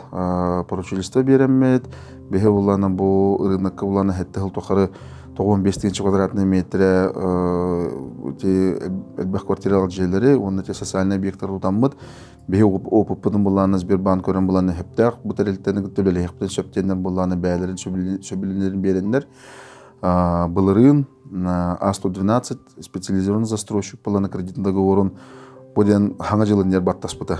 B: поручительство биэрэммит, Биһи буллана бу ырыынакка буллана хэтте сыл тухары 95 тыһыынча квадратный метрэ элбэх квартиралаах дьиэлэри уонна те социальный объектары тутаммыт биһи опыппытын буллаана Сбербанк көрөн буллаана сөптөөх бу тэрилтэни кытта үлэлэһиэхпитин сөп диэннэр буллаана бэйэлэрин сөбүлэнэрин биэрэннэр былырыын А112 специализированный застройщик буллаана кредитный договорун бу диэн хаҥа дьылын баттаспыта.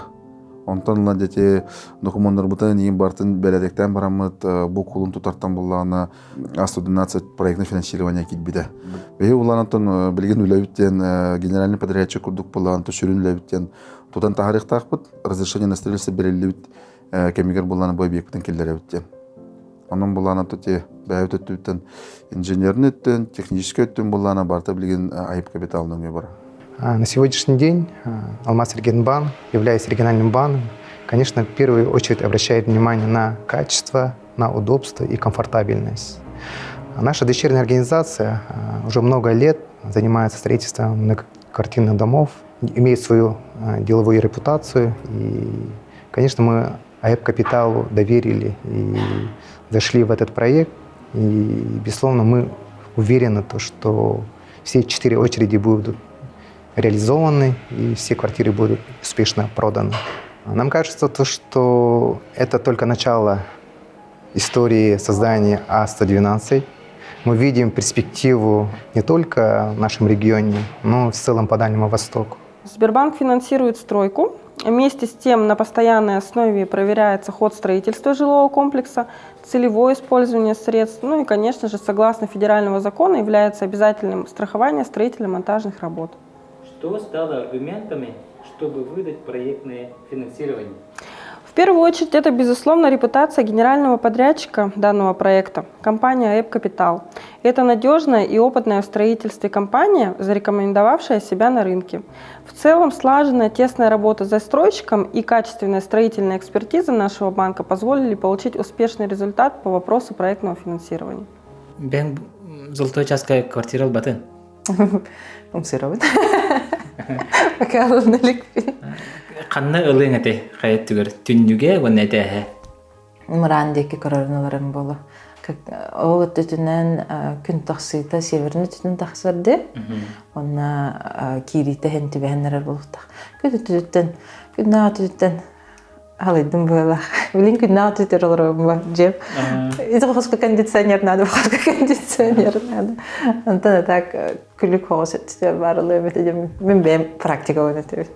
B: Онтон ыла дети докумуоннарбытын иин бартын бэрээдэктээн бараммыт бу кулун тутартан буллаҕына А112 проектное финансирование киирбитэ. Биһи улаан билигин үлэбит диэн генеральный подрядчик курдук буллаҕын сүрүн үлэбит диэн тутан таһаарыахтаахпыт. Разрешение на строительство бэриллибит кэмигэр буллаҕына бу объекпытын киллэрэбит диэн. Онон буллаҕына те бэйэбит өттүбүттэн инженерный өттүн, техническэй өттүн буллаҕына барыта билигин айып капитал нөҥүө барар.
I: На сегодняшний день Алмаз Регенбанк, являясь региональным банком, конечно, в первую очередь обращает внимание на качество, на удобство и комфортабельность. Наша дочерняя организация уже много лет занимается строительством многоквартирных домов, имеет свою деловую репутацию. И, конечно, мы АЭП Капиталу доверили и зашли в этот проект. И, безусловно, мы уверены, то, что все четыре очереди будут реализованы и все квартиры будут успешно проданы. Нам кажется, то, что это только начало истории создания А112. Мы видим перспективу не только в нашем регионе, но и в целом по Дальнему Востоку.
M: Сбербанк финансирует стройку. Вместе с тем на постоянной основе проверяется ход строительства жилого комплекса, целевое использование средств, ну и, конечно же, согласно федерального закона является обязательным страхование строительно-монтажных работ.
G: Что стало аргументами, чтобы выдать проектное финансирование?
M: В первую очередь это, безусловно, репутация генерального подрядчика данного проекта, компания «Аэб Капитал». Это надежная и опытная в строительстве компания, зарекомендовавшая себя на рынке. В целом, слаженная тесная работа с застройщиком и качественная строительная экспертиза нашего банка позволили получить успешный результат по вопросу проектного финансирования.
E: Бэйэҥ Золотой часка квартира ылбатын?
J: Ымсыырабын. Пока ылына иликпин.
E: Ханна ылыаҥ этэй хайа өттүгэр? Түннүгэ уонна этээһэ?
J: Мыраан диэки көрөрүн ыларым буолуо. Ол өттүтүнэн күн тахсыыта северный өттүтүн тахсар дии. Онно киириитэ иһин түбэһэн эрэр буолуохтаах. Күн өттүтүттэн, күннээх өттүтүттэн халыйдым быһыылаах. Билин күннээх өттүтүгэр олоробун ба дьиэм. Ити хоско кондиционер надо, хоско кондиционер надо. Онтон так күлүк хоҕус өттүтүгэр баар ылыам этэ диэн мин бэйэм практикабын этэбин.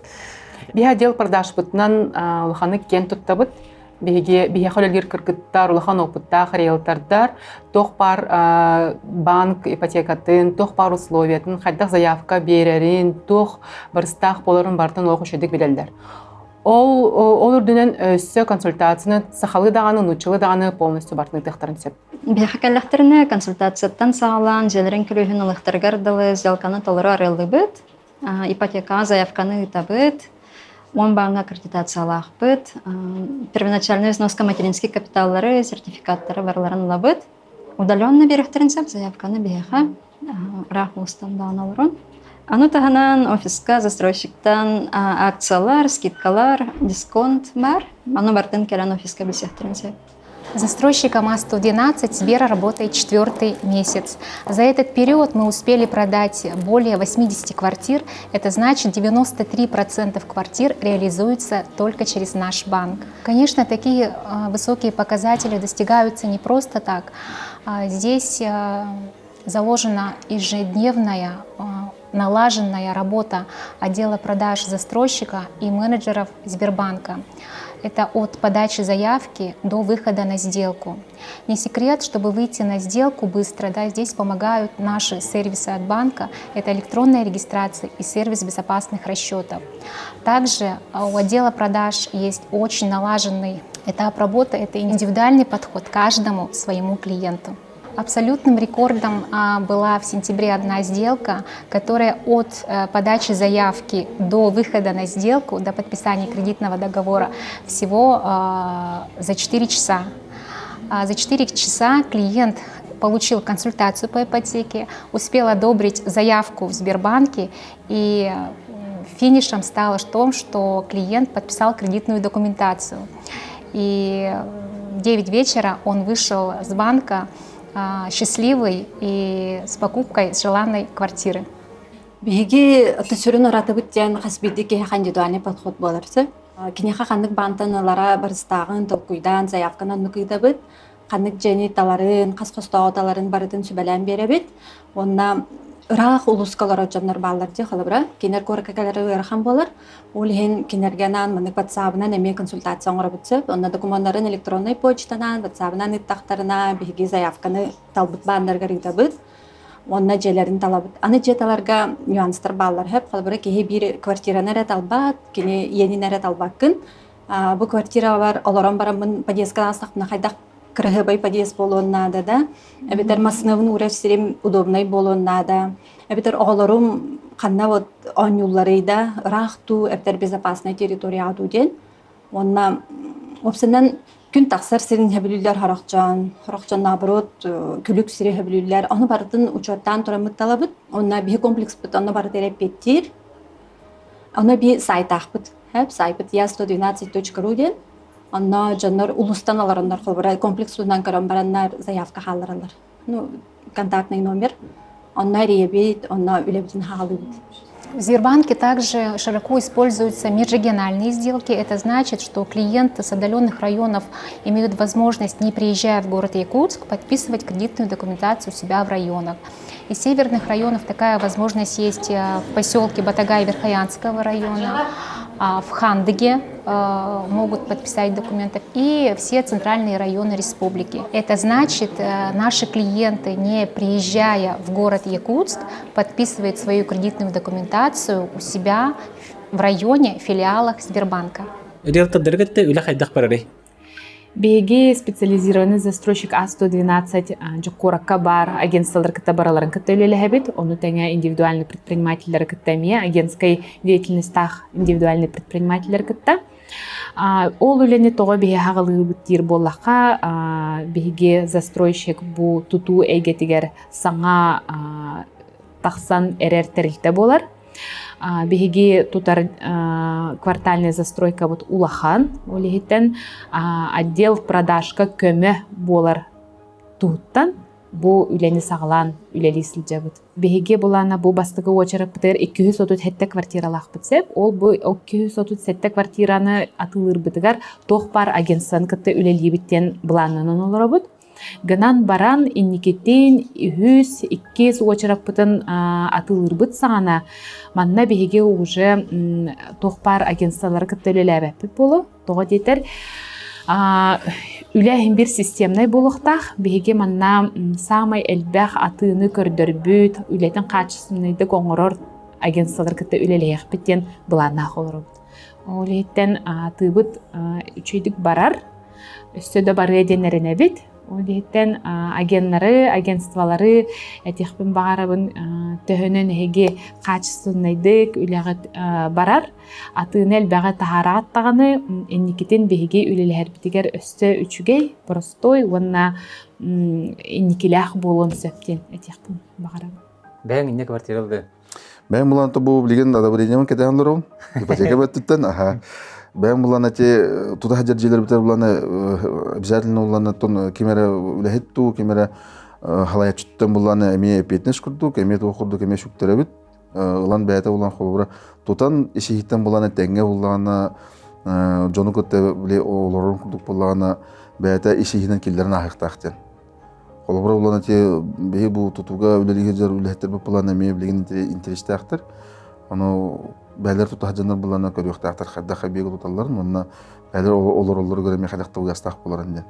A: Биһи отдел продажпытынан улаханнык киэн туттабыт. Биһиги биһиэхэ үлэлиир кыргыттар, улахан опыттаах риэлтордар туох баар банк ипотекатын, туох баар условиятын, хайдах заявка биэрэрин, туох барыстаах буоларын барытын олох үчүгдүк билэллэр. Ол ол үрдүнэн өссө консультацияны сахалыы даҕаны, нууччалыы даҕаны полностью бартын ыытыахтарын сөп.
D: Биһиэхэ кэллэхтэринэ консультацияттан саҕалаан дьиэлэрин күлүүһүн ылыахтарыгар дылы сделканы толору арыаллыыбыт. Ипотекаҕа заявканы ыытабыт, уон бааҥҥа аккредитациялаахпыт, первоначальный взноска материнский капиталлары, сертификаттары барыларын ылабыт. Удаленно биэрэхтэрин сөп заявканы биһиэхэ ыраах улуустан даҕаны олорон. Аны таһынан офиска застройщиктан акциялар, скидкалар, дисконт бар. Аны бартын кэлэн офиска билсиэхтэрин сөп.
N: Застройщиком А112 Сбера работает четвертый месяц. За этот период мы успели продать более 80 квартир. Это значит, 93% квартир реализуются только через наш банк. Конечно, такие высокие показатели достигаются не просто так. Здесь заложена ежедневная налаженная работа отдела продаж застройщика и менеджеров Сбербанка. Это от подачи заявки до выхода на сделку. Не секрет, чтобы выйти на сделку быстро, да, здесь помогают наши сервисы от банка. Это электронная регистрация и сервис безопасных расчетов. Также у отдела продаж есть очень налаженный этап работы. Это индивидуальный подход к каждому своему клиенту. Абсолютным рекордом была в сентябре одна сделка, которая от подачи заявки до выхода на сделку, до подписания кредитного договора всего за 4 часа. За 4 часа клиент получил консультацию по ипотеке, успел одобрить заявку в Сбербанке, и финишем стало в том, что клиент подписал кредитную документацию. И в 9 вечера он вышел с банка счастливый и с покупкой желанной квартиры.
O: Биһиги сүрүн уратыбыт диэн хас биирдии киһиэхэ индивидуальный подход буолар сөп. Киниэхэ ханнык баантан ылара барыстааҕын толкуйдаан заявканы оннук ыытабыт. Ханнык дьиэни таларын, хас хостооҕу таларын барытын сүбэлээн биэрэбит. Уонна ыраах улууска олорор дьоннор бааллар дии холобура. Кинилэр куоракка кэлэрэ ыарахан буолар. Ол иһин кинилэргэ анаан маннык ватсабынан эмиэ консультация оҥоробут сөп. Онно докумуоннарын электроннай почтанан, ватсабынан ыыттахтарына биһиги заявканы талбыт бааннарыгар ыытабыт. Уонна дьиэлэрин талабыт. Аны дьиэ таларга нюанстар бааллар сөп. Холобура киһи биир квартираны эрэ талбат, кини иэнин эрэ талбаккын. Бу квартирабар олорон бараммын подъездка аастахпына хайдах кыраһыабай подъезд буолуон наада да, эбэтэр массыынабын уурар сирим удобнай буолуон наада. Эбэтэр оҕолорум ханна вот оонньуулларый да, ыраах дуу, эбэтэр безопасная территорияҕа дуу диэн. Уонна уопсайынан күн тахсар сирин сөбүлүүллэр сорох дьон, сорох дьон наоборот күлүк сири сөбүлүүллэр. Ону барытын учуоттаан тураммыт талабыт. Уонна биһи комплекспыт онно барыта эппиэттиир. Ону би сайтаахпыт. Сайтпыт я112.ru диэн. Онно дьоннор улуустан олороннор холобура комплекс туһунан көрөн бараннар заявка хааллараллар. Ну, контактный номер. Онно эрийэбит, онно үлэбитин хаалыыбыт.
N: В Сбербанке также широко используются межрегиональные сделки. Это значит, что клиенты с отдаленных районов имеют возможность, не приезжая в город Якутск, подписывать кредитную документацию у себя в районах. Из северных районов такая возможность есть в поселке Батагай Верхоянского района, в Хандыге могут подписать документы и все центральные районы республики. Это значит, наши клиенты, не приезжая в город Якутск, подписывают свою кредитную документацию у себя в районе, филиалах Сбербанка.
E: Риэлтордары кытта үлэ хайдах барарый?
A: Биһиги специализированный застройщик А112 куоракка баар агентстволар кытта бараларын кытта үлэлэһэбит. Ону тэҥэ индивидуальный предпринимателлэри кытта эмиэ агентскай деятельностьтаах индивидуальный предпринимателлэр кытта. Ол үлэни тоҕо биһи хаҕалыыбыт диир буоллахха, биһиги застройщик бу тутуу эйгэтигэр саҥа тахсан эрэр тэрилтэ буолар. Биһиги тутар квартальная застройкабыт улахан, ол иһиттэн отдел продажка көмө буолар туһуттан бу үлэни саҕалаан үлэлии сылдьабыт. Биһиги булаана бу бастакы уочараппытыгар 237 квартиралаахпыт сөп. Ол бу 237 квартираны атыылыырбытыгар туох баар агентствоны кытта үлэлиибит диэн былааннанан олоробут. Гынан баран инникитин үһүс, иккис уочараппытын атыылыырбыт саҕана манна биһиги уже туох баар агентстволары кытта үлэлээбэппит буолуо. Тоҕо диэтэр үлэ иһин биир системнай буолуохтаах. Биһиги манна саамай элбэх атыыны көрдөрбүт, үлэтин хаачыстыбаннайдык оҥорор агентстволары кытта үлэлэһиэхпит диэн былааннаах олоробут. Ол иһиттэн атыыбыт үчүгэйдик барар. Өссө да барыа диэн эрэнэбит. Ол иһиттэн агеннары, агентстволары этиэхпин баҕарабын төһөнөн эһиги хаачыстыбаннайдык үлэҕит барар, атыыны элбэҕи таһаараҕыт даҕаны инникитин биһиги үлэлэһэрбитигэр өссө үчүгэй, простой уонна инникилээх буолуон сөп диэн этиэхпин баҕарабын.
G: Бэйэҥ инньэ квартира ылды.
B: Бэйэм булан бу билигин одобрением кэтэһэн олоробун. Ипотека бөттүттэн аха. Бэйэм булан эти тута сылдьар дьиэлэрбитигэр булан обязательно булан тон ким эрэ үлэһит дуу, ким эрэ халайаччыттан булан эмиэ эппиэтинэс курдук, эмиэ туох курдук эмиэ сүктэрэбит. Ылан бэйэтэ булан холобура тутан исиһиттэн булан тэҥҥэ буллаҕына дьону кытта били олорорун курдук буллаҕына бэйэтэ исиһинэн киллэрэн ааһыахтаах диэн. Холобура булан эти биһи бу тутууга үлэлии сылдьар үлэһиттэрбит булан эмиэ билигин интэриэстээхтэр. Ону бээлэр тутаһа дьоннор булана көрүөхтээхтэр хайдах эбиэги туталларын уонна бээлэр олороллоругар эмиэ хайдах табыгастаах буоларын диэн.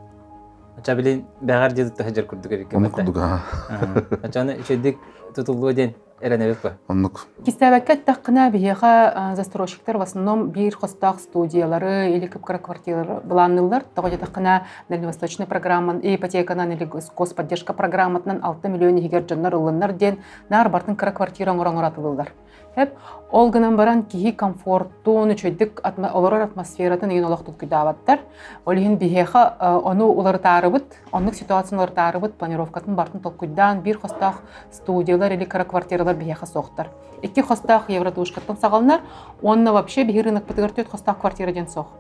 G: Ача билин бэҕэр дьиэ тутаһа дьэр курдук эбиккэ.
B: Оннук курдук аха.
G: Ачаны үчүгдик тутуллуо диэн эрэнэбит ба.
B: Оннук.
A: Кистээбэккэ эттэххинэ, биһиэхэ застройщиктар в основном биир хостоох студиялары или кып-кыра квартиралары былаанныыллар. Тоҕо диэтэххинэ, Дальневосточный программан ипотеканан или господдержка программатынан 6 миллион иһигэр дьоннор ыллыннар диэн наар бартын кыра квартира оҥорон атылыллар. Эп, ол гынан баран киһи комфортун, үчүгэйдик олорор атмосфератын игин олох толкуйдаабаттар. Ол иһин биһиэхэ ону уларытаарыбыт, оннук ситуацияны уларытаарыбыт планировкатын бартын толкуйдаан биир хостоох студиялар или кыра квартиралар биһиэхэ суохтар. Икки хостоох евродушкаттан саҕаланар уонна вообще биһи рынокпытыгар түөрт хостоох квартира диэн суох.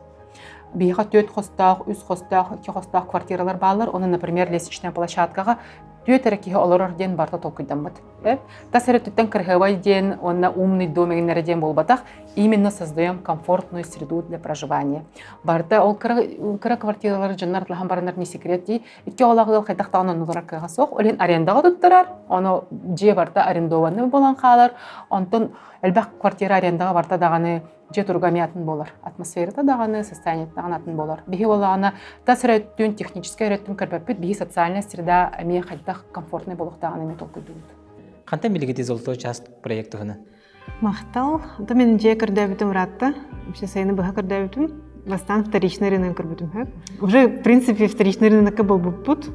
A: Биһиэхэ түөрт хостоох, үс хостоох, икки хостоох квартиралар бааллар. Оны, например, лестничная площадкаҕа түөрт эрэ киһи олорор диэн барыта толкуйдаммыт. Тас өрүттүттэн кырыһыабай диэн уонна умный дом эҥиннэрэ диэн буолбатах, именно создаем комфортную среду для проживания. Барыта ол кыра, кыра квартиралары дьоннор атлаһан бараннар не секрет дии. Икки оҕолоох ыал хайдах даҕаны оннулара кыаҕа суох. Ол иһин арендаҕа туттарар, ону дьиэ барыта арендованный буолан хаалар. Онтон элбэх квартира арендаҕа барыта даҕаны дьиэ туруга эмиэ атын буолар. Атмосферата даҕаны, состояниета даҕаны атын буолар. Биһи буоллаҕына тас эрэ өттүн, техническэй эрэ өттүн көрбөппүт, биһи социальная среда эмиэ хайдах комфортнай буолуохтааҕын эмиэ толкуйдуубут.
G: Хантан билигити «Золотой час» проект туһунан?
J: Махтал. То мен дьиэ көрдөөбүтүм ыраатта. Вообще сайыны быһа көрдөөбүтүм. Бастаан вторичный рынок көрбүтүм. Уже, в принципе, вторичный рынокка буолбуппут.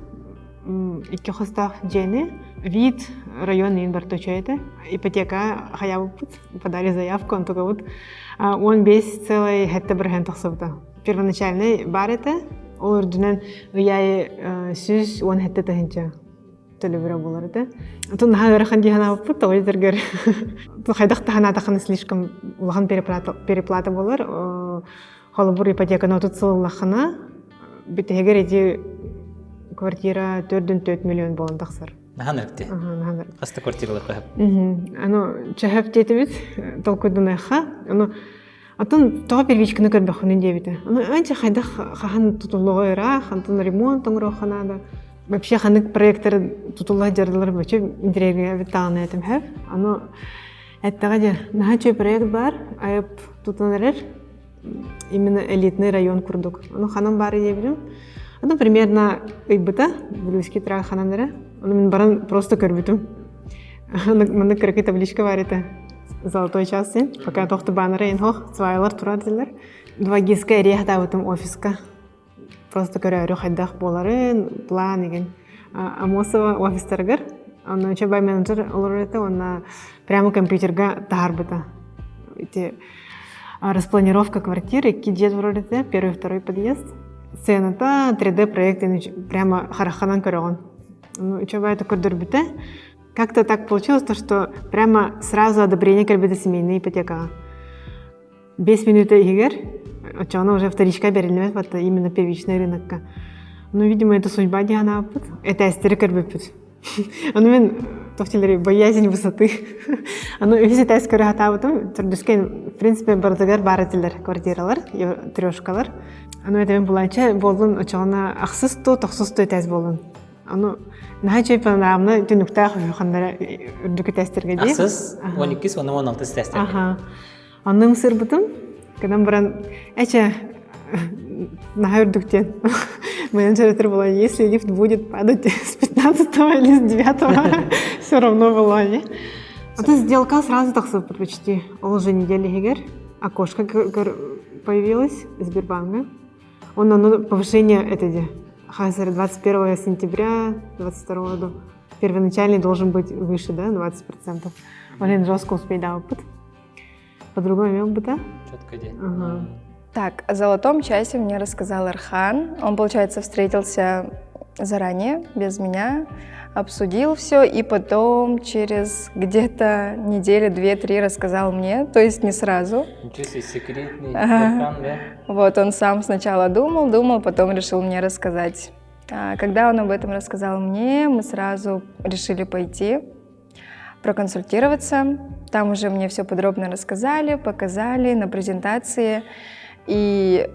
J: Икки хостоох дьиэни. Вид район иин барта үчүгэй Ипотека хаябыппыт. Подали заявку, онтугабыт 15,7 тахсыбыта. Первоначальный бар этэ. Ол үрдүнэн ый аайы 117 тыһыынча төлөбүрэ буолар этэ. Отон наһаа ыарахан дии санаабыппыт, тоҕо диэтэргэр хайдах да санаатаххына слишком улахан переплата буолар. Холобур, ипотеканы 30 сыл ыллаххына, бүтэһигэр ити квартира 4,4 миллион буолан тахсар.
G: Наһаа ырык
J: Наһаа
G: Хас да квартиралар хаһып.
J: Аны чөһөп диэтибит, толкуйданыахха. Аны Атын тоҕо первичканы көрбөххүнүн диэбитэ. Аны анча хайдах хаһан тутуллуҕа ыраах, антон ремонт оҥоруохха наада. Вообще ханнык проекттар тутулла дьардылар вообще интэриэһиргээбит даҕаны этим һэп. Аны эттэҕэ дьэ, наһаа үчүгэй проект баар, айып тутан эрэр. Именно элитный район курдук. Ону ханан баар диэбитим. Аны примерно ыйбыта, Блюзкий трак ханан эрэ. Ону мин баран просто көрбүтүм. Маннык кыракый табличка бар этэ. Золотой час день. Пока тохту баннера инхох, свайлар турар дилер. 2ГИСка эрие хатаабытым офиска. Просто көрөөрү хайдах буоларын, план игин. Амосова офистарыгар. Онно бай менеджер олорор этэ, онно прямо компьютерга таһаарбыта. Ити распланировка квартиры, икки дьиэ турар этэ, первый, второй подъезд. Сцената 3D проект прямо харахханан көрөҕүн. Ну, үчүгэй көрдөрбүтэ. Как-то так получилось, то, что прямо сразу одобрение кэлбитэ семейная ипотекаҕа. 5 минут иһигэр, оччоҕуна уже вторичка бэриллибэт, вот именно первичный рынокка. Ну, видимо, это судьба диэн ааппыт. Этээстэри көрбүппүт. Аны мен тохтилери боязнь высоты. Аны үһүс этээс көрө хатаабытым. Төрдүскэ, в принципе, барытыгар бар этилер квартиралар, трешкалар. Аны этебин буланча болдун очоҕуна ахсыс ту, тохсус ту этээс болдун. Аны наһаа үчүгэй панорамна түнүктээх үһү үрдүк этээстэргэ дии.
G: Ахсыс, 12 уонна 16 этээстэргэ.
J: Аха. Онно ымсыырбытым. Гынан баран, эче, наһаа үрдүк диэн. Менеджер была, если лифт будет падать с 15 или с 9, все равно было, не? А то сделка сразу так почти. Ол же неделя егер окошко появилось Сбербанка. Он оно повышение это где? Хазар 21 сентября 22 года. Первоначальный должен быть выше, да, 20%. Блин, жестко успеть, да, опыт. По-другому имел бы, да?
G: Четко день.
J: Ага.
P: Так, о золотом часе мне рассказал Архан. Он, получается, встретился заранее, без меня. обсудил все, и потом через где-то неделю, две-три рассказал мне, то есть не сразу.
G: Ничего себе, секретный ага. да?
P: Вот, он сам сначала думал, думал, потом решил мне рассказать. А когда он об этом рассказал мне, мы сразу решили пойти проконсультироваться. Там уже мне все подробно рассказали, показали на презентации. И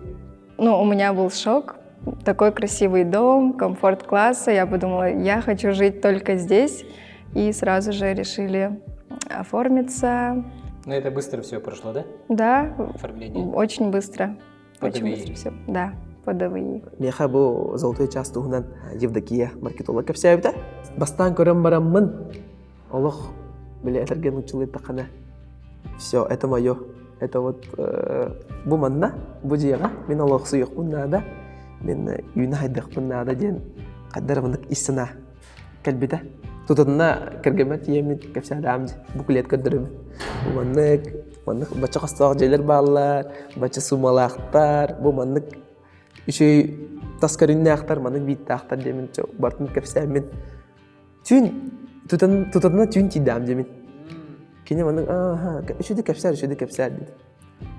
P: ну, у меня был шок. Такой красивый дом, комфорт класса. Я подумала, я хочу жить только здесь. И сразу же решили оформиться.
G: Ну, это быстро все прошло, да?
P: Да.
G: Оформление.
P: Очень быстро.
G: По
P: Очень
G: ДВИ.
P: быстро все. Да, по ДВИ.
F: Миэхэ бу Золотой час туһунан Евдокия маркетолог кэпсээбитэ. Бастаан көрөн бараммын, олох били этэргэ нууччалыйдаххына все, это мое. Это вот бу манна, бу дьиэҕэ мин олохсуйуохпун наада, мин үүнэ хайдахпын наада диэн хайдар маннык ис санаа кэлбитэ. Тутатына кэргэммэр тиийэммит кэпсээтэҕим буклет көрдөрөбүн. Бу маннык, маннык бачча хостоох дьиэлэр бааллар, бачча суумалаахтар, бу маннык үчүгэй тас көрүҥнээхтэр, маннык бииттаахтар диэмин бартын кэпсээммин Түүн тутан тутатына түүн тиийдэҕим диэмин. Кини маннык ааха үчүгэй кэпсээр үчүгэй кэпсээр диэтэ.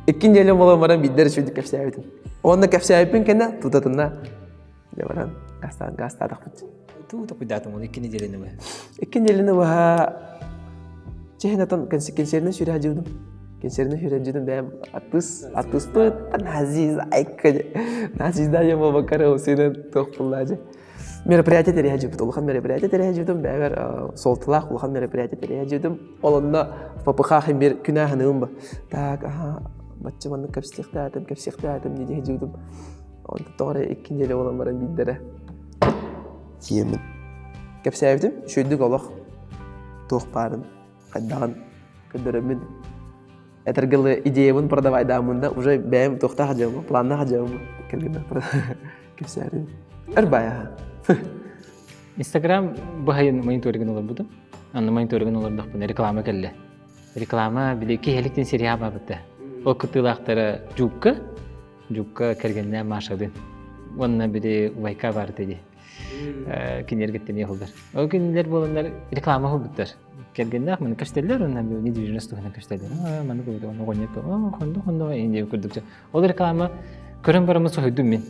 F: Икки неделя буолан баран биирдэр үчүгэй кэпсээбитим. Уонна кэпсээбиппин кэннэ тутатына дьэ баран гаастаан гаастаатахпыт.
E: Туу токуйдаатым оны икки неделяны быһа.
F: Икки неделяны быһа чэһин атан кэнсиэринэн сүүрэ сылдьыбытым. Кэнсиэринэн сүүрэ сылдьыбытым бэйэм артыыс артыыспыт Азиз айка Азизда диэн буолбакка эрэ туох буллаа дьэ. Мероприятие тэрийэ улахан мероприятие тэрийэ бэйэбэр суолталаах улахан мероприятие тэрийэ Ол онно ППХ бир күнэ аһыныым ба. Так, аха, бачча маннык кэпсиэхтээтим, кэпсиэхтээтим дии дьиһдьибитим. Онто тоҕо эрэ икки неделя буолан баран биирдэрэ тиэмин. Кэпсээбитим, үчүгэйдик олох туох баарын, хайдаҕын көрдөрөммүн этэргэ дылы идеябын продавайдааммын да уже бэйэм туохтаах дьыалым, планнаах дьыалым кэлгинэ кэпсээрин. Өр баайаха.
G: Инстаграм быһайын мониторигын олорбутум. Анны мониторигын олордохпуна реклама кэллэ. Реклама били киһиликтин сериал бабыта. Ол кыттыылаахтара Жукка, Жукка кэргэннээн Машадын. Уонна били Вайка баарыта дии. Кинилэргиттэн иһуллар. Ол кинилэр буоланнар реклама хубуттар. Кэргэннээх маны көстөллөр уонна недвижимость туһунан көстөллөр. Маны көрдө, ону оҕонньор хонду хонду инде курдук. Ол реклама көрөн бараммын соһуйдум мин.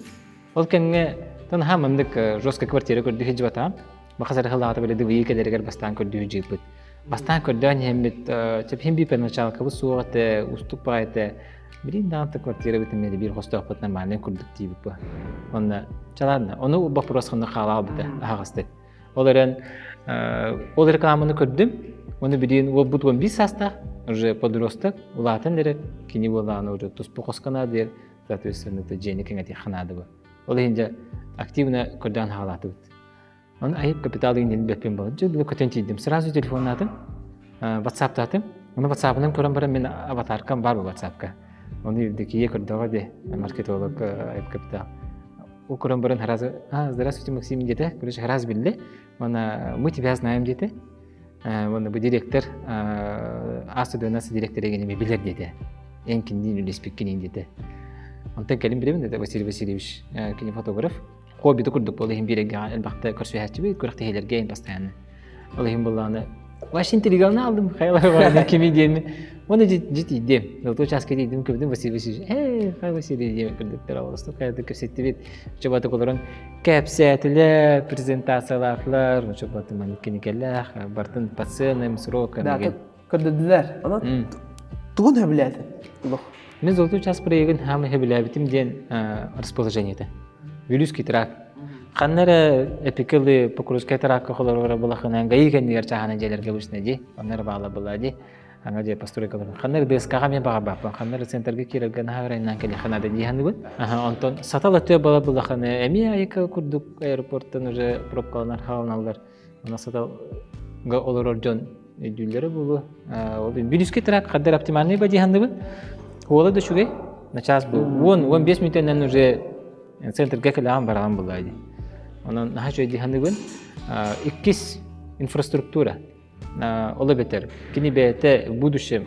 G: Ол кэмҥэ наһаа маннык жесткай квартира көрдүү сылдьыбатаҕым. Баха сарыһылаҕата били ДВИ кэлэригэр бастаан көрдүү сылдьыбыппыт. Бастаан көрдөөн иһэммит чэпхин биир первоначалкабыт суох этэ, устук баҕайы этэ. Билин даҕаны квартирабыт эмиэ биир хостоохпут нормальный курдук диибит бу. Онно чалаанна. Ону вопрос ханна хаалаабыта аһаҕастык. Ол эрэн ол рекламаны көрдүм. Оны билин уолбут 15 саастаах, уже подросток, улаатан эрэр кини буолааны уже туспа хоскана диэр соответственно, это дьиэни кэҥэтиэххэ наада бу. Ол иһин дьэ активно көрдөөн хаалаатыбыт. Оны айып капитал иҥнин бэппин буолан, дьэ били көтөн тиийдим. Сразу телефоннаатым, ватсаптаатым. Оны ватсапынан көрөн баран мен аватаркам бар бу ватсапка. Оны Евдокия көрдөҕө де маркетолог айып капитал. Ол көрөн баран сразу, а, здравствуйте, Максим диэтэ. Короче, сразу билли. Оны мы тебя знаем диэтэ. Уонна бу директор А112 директор эгеними билэр диэтэ. Эн киниин үлэспиккин диэтэ. Онтон кэлин билэбин это Василий Васильевич кини фотограф. Хоббиты курдук ол иһин биир элбэхтэ көрсүһээччибит, күрэхтэһиилэргэ ин постоянно. Ол иһин буллааны Вообще интригалны алдым, хайалар кими диэми. Оны жит идем. Золотой часка дейдим көбүдүм Василий Васильевич. Эй, хай Василий диэми кырдыктар олосту хайды көрсеттибит. Чобаты колорон Кэпсээтилэр, презентациялаатылар, учебаты маннык кинигэлээх, бартын по ценам, срокам.
F: Да, көрдөрдүлэр. Онон тугун сөбүлээтин? Олох.
G: Мен Золотой час проегын хаамы сөбүлээбитим диэн расположениета. Вилюйский тракт. Ханна эрэ эпикелы Покровскай тракка холорора булахынан гаи кэннигэр чаһана дьиэлэргэ обычно ди, онно эрэ баала была ди. Аңа дьэ постройкаларын. Ханна ДСК-ҕа мен баҕарбаппын. Ханна центрга киирэргэ наһаа ырайынан кэлиэххэ наада дии саныыбын. Онтон сатал өтө бала булаханы эмиэ айыка курдук аэропорттан уже пробкаланар хааланаллар. Онно саталга олорор дьон өйдүүллэрэ буолуо. Ол Бүлүүскэ трак хаддар оптимальный ба дии саныыбын. Уола да үчүгэй. На час был. 10-15 мүнөтөнөн уже центрга кэлэҕин бараҕын булаа дии. Онон наһаа үчүгэй дии саныыбын. Иккис инфраструктура. Ол эбэтэр кини бэйэтэ в будущем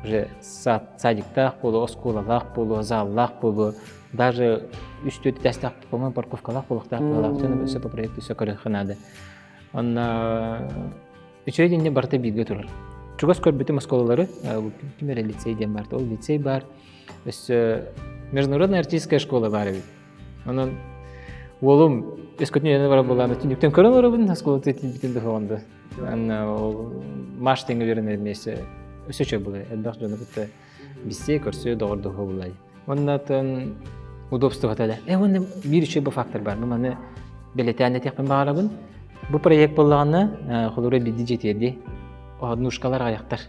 G: уже садиктаах буолуо, оскуолалаах буолуо, заллаах буолуо, даже үс-түөрт этээстээх, по-моему, парковкалаах буолуохтаах буолаах, все по проекту все көрүөххэ наада. Онно үчүгэй диэнне барыта бииргэ турар. Чугас көрбүтүм оскуолалары, ким эрэ лицей диэн бар, ол лицей бар. Өссө международная артистская школа баар эбит. Онон уолум өскөтүн үөрэнэ барар буолааны түннүктэн көрөн олоробун оскуолата тиийбитин да Анна ол Маш тэҥҥэ үөрэнэр миэсэ өссө үчүгэй буолай. Элбэх дьону кытта билсиэ, көрсүө, доҕордоһуо буолай. Уонна атын удобствота да. Э, уонна биир үчүгэй бу фактор бар. Бу маны бэлэтээн этиэхпин баҕарабын. Бу проект буоллаҕына, холобура бидди дьиэтиэрди однушкалар аҕыйахтар.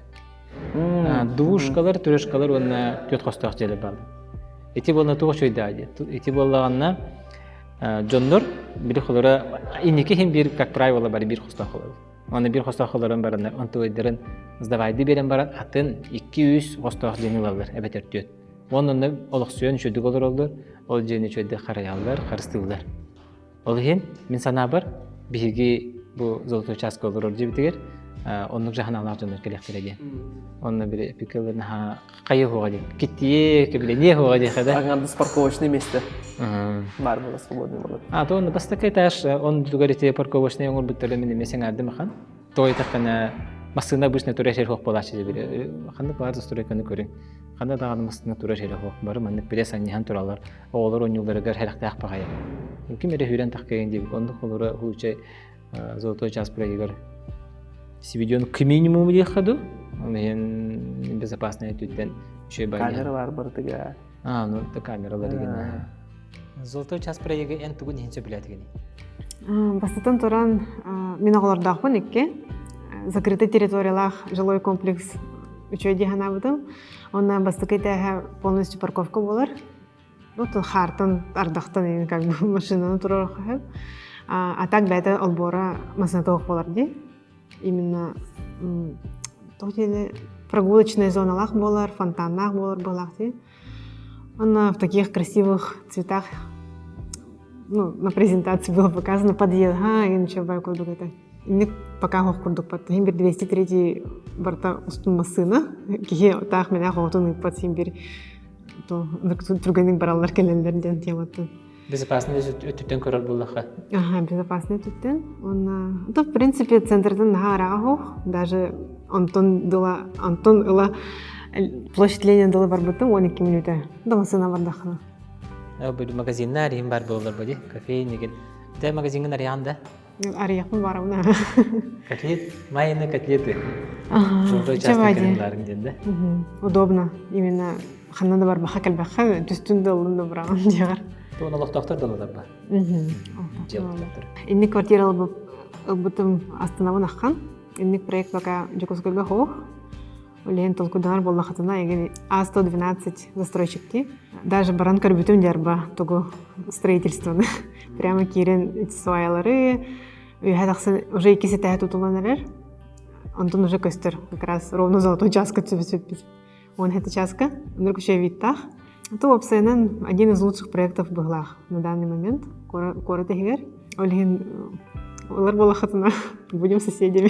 G: Двушкалар, трешкалар уонна түөрт хостоох дьиэлэр бааллар. Ити буолла туох үчүгэйдээх диye. Ити буоллаҕына дьоннор били холоро инники иһин биир как правило бары биир хостоох олорор. Оны биир хостоох олорон бараннар онтуойдарын сдавайды берен баран атын 2-3 хостоох дьиэни ылаллар эбэтэр түөт. Уонна онно олохсуйан үчүгдүк олороллор, ол дьиэни үчүгэйдик харайаллар, харыстыыллар. Ол иһин мин санаабар биһиги бу золотой чааска олорор дьиэбитигэр оннук жаһаналаах дьоннор кэлиэхтэрэ диэн. Онно били пикэлэр наһаа хайы хуоҕа диэн. Киттиэ, кэбилэниэ хуоҕа диэхэ да.
F: Аңардас парковочное место. Бар было свободный было.
G: А, то он бастакы этаж, он тугар ити парковочный оҥорбуттара мин эмиэ сэҥээрдим ахан. Тоҕо диэтэххинэ массыына обычно турар сир суох буолааччы били. Ханнык баар застройканы көрүҥ. Ханна даҕаны массыына турар сирэ суох. Бары маннык пресс анньыһан тураллар. Оҕолор оонньууларыгар сэрэхтээх баҕайы. Ким эрэ сүүрэн тахкайын диэбит. Оннук олоро случай золотой час проегар сведен к минимуму диэххэ дуу. Ол иһин безопасный өттүттэн үчүгэй баҕайы.
F: Камера бар барытыга.
G: А, ну это камералар деген. Золотой час проегы эн тугун иһин сөбүлээтигиний?
Q: Бастатан туран, мин оҕолордоохпун икки. Закрытый территориялаах жилой комплекс үчүгэй дии санаабытым. Онно бастакы этээһэ полностью парковка буолар. Ну, хаартан, ардахтан как бы машинаны турар сөп. А так бэйэтэ олбуора массыыната буолар дии. Именно тоҕо диэни прогулочная зоналаах буолар, фонтаннаах буолар буолаах дии. Она в таких красивых цветах ну, на презентации было показано подъезд, ха, ничего курдук это. Инник пока хоох курдук пат. Хин бир 203 барта устун массыына. Киһи таах мене хоотун ыппат син бир то түргэнник бараллар кэлэллэр диэн тематтан.
G: Безопасный өттүттэн көрөр буллаха.
Q: Ага, безопасный өттүттэн. Он, то, в принципе, центрдан наһаа ыраҕа хоох. Даже Антон дыла, Антон ыла площадь Ленина дыла барбытым 12 минута. Да массыына бардахына.
G: Бу магазиннар иһин бар буоллар бу ди, кофейнигин. Те магазингын арыйаан да?
Q: Арыйахпын барабын.
G: Котлет, майны котлеты. Золотой частный кэлин диэн да?
Q: Удобно. Именно ханна да барбаха кэлбэххэ түстүн да ылын да быраҕан диэҕэр.
G: Туон олохтоохтор да ылалар ба?
Q: Инник квартира ылбытым астынабын аххан. Инник проект пока Дьокуускайга хоох. Үлэһин толкуйданар буоллахытына эгин А112 застройщикти. Даже баран көрбүтүм дьарба тугу строительствоны. Прямо киирэн сваялары үһэ тахсан уже икки сэтээһэ тутулан эрэр. Онтон уже көстөр как раз ровно золотой часка түсүппүт. Он это часка, вдруг еще виттах. Это уопсайынан один из лучших проектов быһылаах на данный момент. Куорат иһигэр. Ол иһин олар буолахатына будем соседями.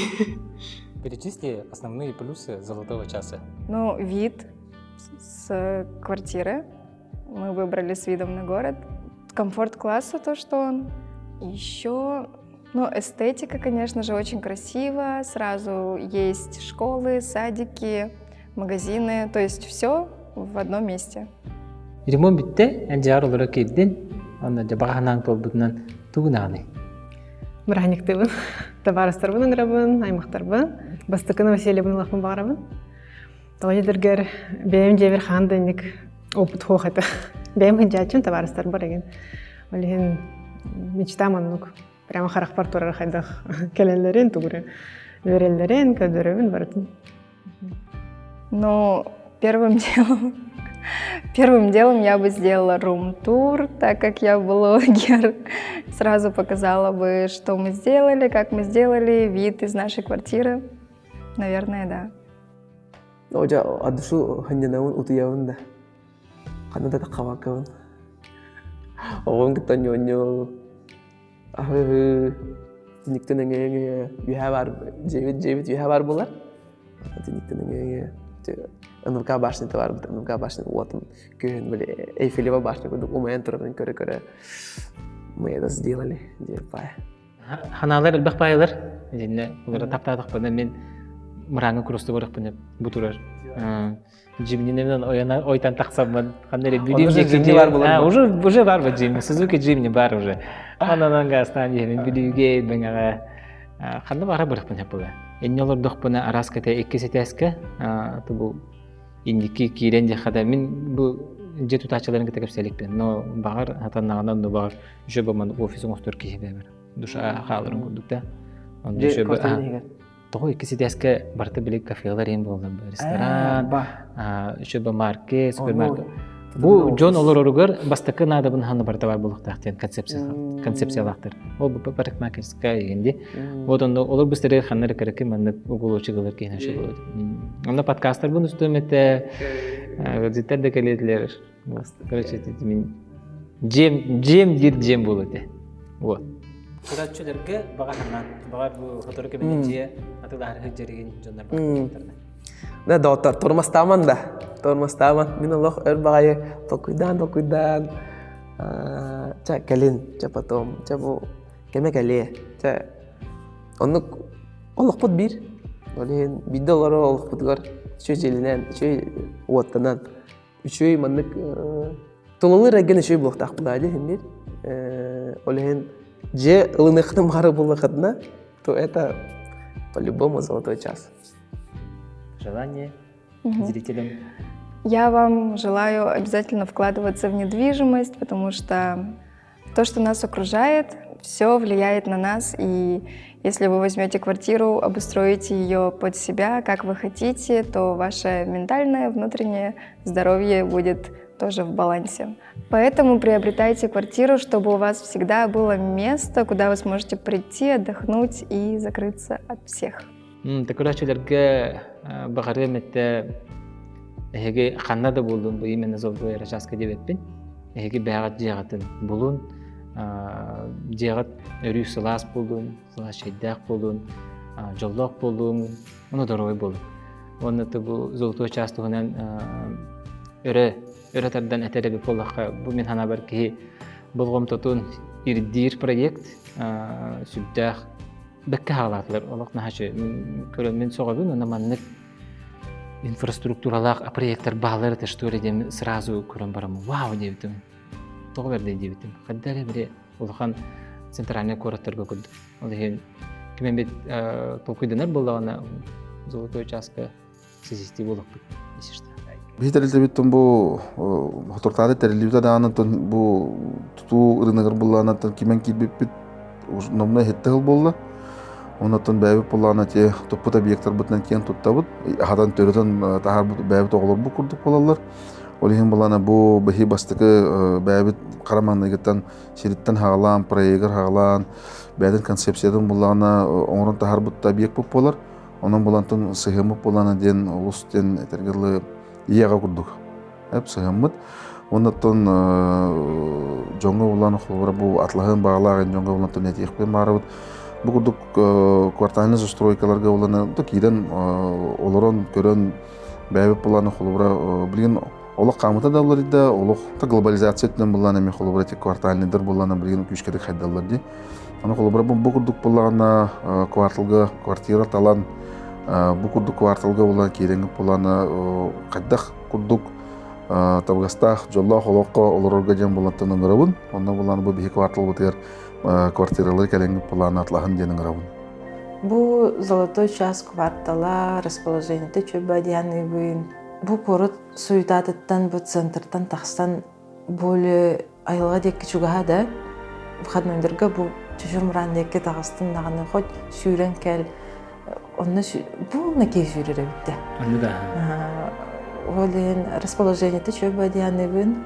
G: Перечисли основные плюсы золотого часа.
P: Ну, вид с квартиры. Мы выбрали с видом на город. Комфорт класса, то, что он. Еще, ну, эстетика, конечно же, очень красиво. Сразу есть школы, садики, магазины. То есть все в одном месте.
G: Ремонт бүттэ, эн дьаар олоро киирдин, онно дьэ баҕа санааҥ туолбутунан тугунааны?
Q: Бырааһынньыктыыбын, табаарыстарбын ыҥырабын, аймахтарбын. Бастакы новосельебын ылахпын баҕарабын. Тоҕо диэтэргэр бэйэм дьиэбэр хаһан да инник опыт суох этэ. Бэйэм сылдьааччым табаарыстарбар эгин. Ол иһин мечтам оннук. Прямо харахпар турар хайдах кэлэллэрин, тугу үөрэллэрин, көрдөрөбүн барытын.
P: Ну, первым делом, первым делом я бы сделала рум-тур, так как я блогер. Сразу показала бы, что мы сделали, как мы сделали, вид из нашей квартиры. Наверное, да.
F: Одьа от души ханньанабын утуйабын да. Ханна да таххабаккабын. Оҕом кытта ньуонньуу аһыы түннүктэн эҥэ-эҥэ үөһэ баар дьиэбит дьиэбит үөһэ баар буолар. Түннүктэн эҥэ-эҥэ НВК башнята баар НВК башня уотун күһүн били Эйфелева башня курдук умайан турарын көрө-көрө мы это сделали диэн пая.
G: Ханаалар элбэх баайылар. Итиннэ олору таптаатахпына мин мырааҥҥа курусту барахпына бу турар. Джимнинен ойтан тахсаммын ханна эрэ бүлүүм диэки
F: бар буолар.
G: Уже уже бар бу Джимни, Сузуки Джимни бар уже. Онон гаастаан иһэмин бүлүүгэ бэҥэҕэ ханна бара барахпын хаппыла. Энне олордохпуна араас кэтэ иккис этээскэ бу инники киирэн диэххэ да мин бу дьиэ тутааччыларын кытта кэпсэликпин но баҕар хатаннаҕына онно баҕар еще баман офис оҥостор киһи бэбэр душа хааларын курдук да онно еще тоҕо иккис этээскэ барыта били кафелар иһин буоллар ресторан еще маркет супермаркет бу дьон олороругар бастакы наадабын ханна барыта бар буолуохтаах диэн концепциялаахтар ол бу парикмахерская дигенди вот онно олор быстрее ханна эрэ кыракый маннык уголочек ылар киһи наша болот онно подкастарбын устуом этэ ыалдьыттар да кэлиэтилэр короче мин дьиэм дьиэм диир дьиэм буолуо этэ вот Көрөөччүлэргэ баҕа санаан, баҕар бу сотору кэминэн дьиэ атыылаһар сылдьарыгын дьоннор баҕар
F: Да, доҕоттор, тормостааман да, тормостааман. Мин олох өр баҕайы толкуйдаан, толкуйдаан, ча кэлин, ча потом, ча бу кэмэ кэлиэ. Ча оннук олохпут биир. Ол иһин биирдэ олорор олохпутугар үчүгэй дьиэлэнэн, үчүгэй уоттанан, үчүгэй маннык тулалыыр эйгэн үчүгэй буолуохтаах буолаа дии иһин биир. Ол иһин дьиэ ылыныаххытын баҕарар буоллаххытына, то это по-любому золотой час.
G: Желание зрителям?
P: Я вам желаю обязательно вкладываться в недвижимость, потому что то, что нас окружает, все влияет на нас, и если вы возьмете квартиру, обустроите ее под себя, как вы хотите, то ваше ментальное, внутреннее здоровье будет тоже в балансе. Поэтому приобретайте квартиру, чтобы у вас всегда было место, куда вы сможете прийти, отдохнуть и закрыться от всех.
G: Көрөөччүлэргэ баҕарыам этэ эһиги ханна да буоллун бу именно золотой часка диэбэппин эһиги бэйэҕит дьиэҕитин булун дьиэҕит өрүү сылаас буоллун сылаас чэйдээх буоллун дьоллоох буоллун уонна доруобай буолун уонна бу золотой час туһунан өрө өрө тардан этэр эбит буоллахха бу мин санаабар киһи болҕомтотун ирдиир проект сүрдээх бэккэ хаалаатылар олох наһаа көрөн мин сөҕөбүн уонна маннык инфраструктуралаах проекттар бааллар это что ли диэн сразу көрөн бараммын вау диэбитим тоҕо бэрдэй диэбитим хайда эрэ били улахан центральный куораттарга курдук ол иһин ким эмит толкуйданар буоллаҕына золотой часка сизистии буолуохпут если что
B: Биһи тэрилтэбиттэн бу хотуртааты тэриллибитэ даҕаны бу тутуу ырыынагар буллаанаттан кимэн киирбиппит номно иһитте сыл буолла. Оннуттан бэйэбит буллаана те туппут объектарбытынан киэн туттабыт. Аһатан төрөтөн таһаарбыт бэйэбит оҕолорбут курдук буолаллар. Ол иһин буллаана бу быһыы бастакы бэйэбит хара маҥнайгыттан сириттэн хаҕалаан, проегар хаҕалаан, бэйэтин концепциятын буллаана оҥорон таһаарбыт объект буолар. Онон булантан сыһыаммыт буолана диэн олус диэн этэргэ дылы ийэҕэ курдук эп сыһыаммыт. Оннуттан дьоҥҥо булан холобура бу атлаһын баҕалаах дьоҥҥо булантан этиэхпин баарабыт. Бу курдук квартальный застройкаларга булана киирэн олорон көрөн бэйэбит булан холобура билигин олох хаамыта да уларыйда олох глобализация өттүнэн буллаан эми холобура эти квартальныйдар буллаана билигин күүскэтик хайдаллар дии Аны холобура бу курдук буоллаҕына кварталга квартира талан бу курдук кварталга буолан киирэҥҥит буоллаҕына хайдах курдук табыгастаах дьоллоох олоххо олорорго диэн буолантан ыҥырабын. Онно буоллаҕына бу биһи кварталбытыгар квартиралары кэлэҥҥит буоллаҕына атлаһын диэн ыҥырабын.
J: Бу Золотой час квартала расположениета чөбө дианыыбын. Бу куорат суетатыттан бу центртан тахсан более айылҕа диэки чугаһа да выходнойдарга бу чочур мураан диэки таҕыстын даҕаны хоть сүүрэн кэл онно полный киһи сүүрэр эбит да
G: Онну да
J: ол иһин расположениета чөбө дианыбын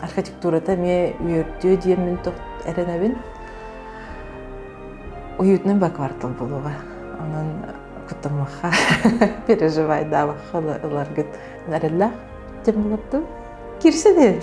J: архитектурата эмиэ үөрдүө диэммин эрэнэбин уютный ба квартал буолуоҕа онон куттаммахха переживайдаабахха ыларгыт эрэллээх дем булаттым Кирсene.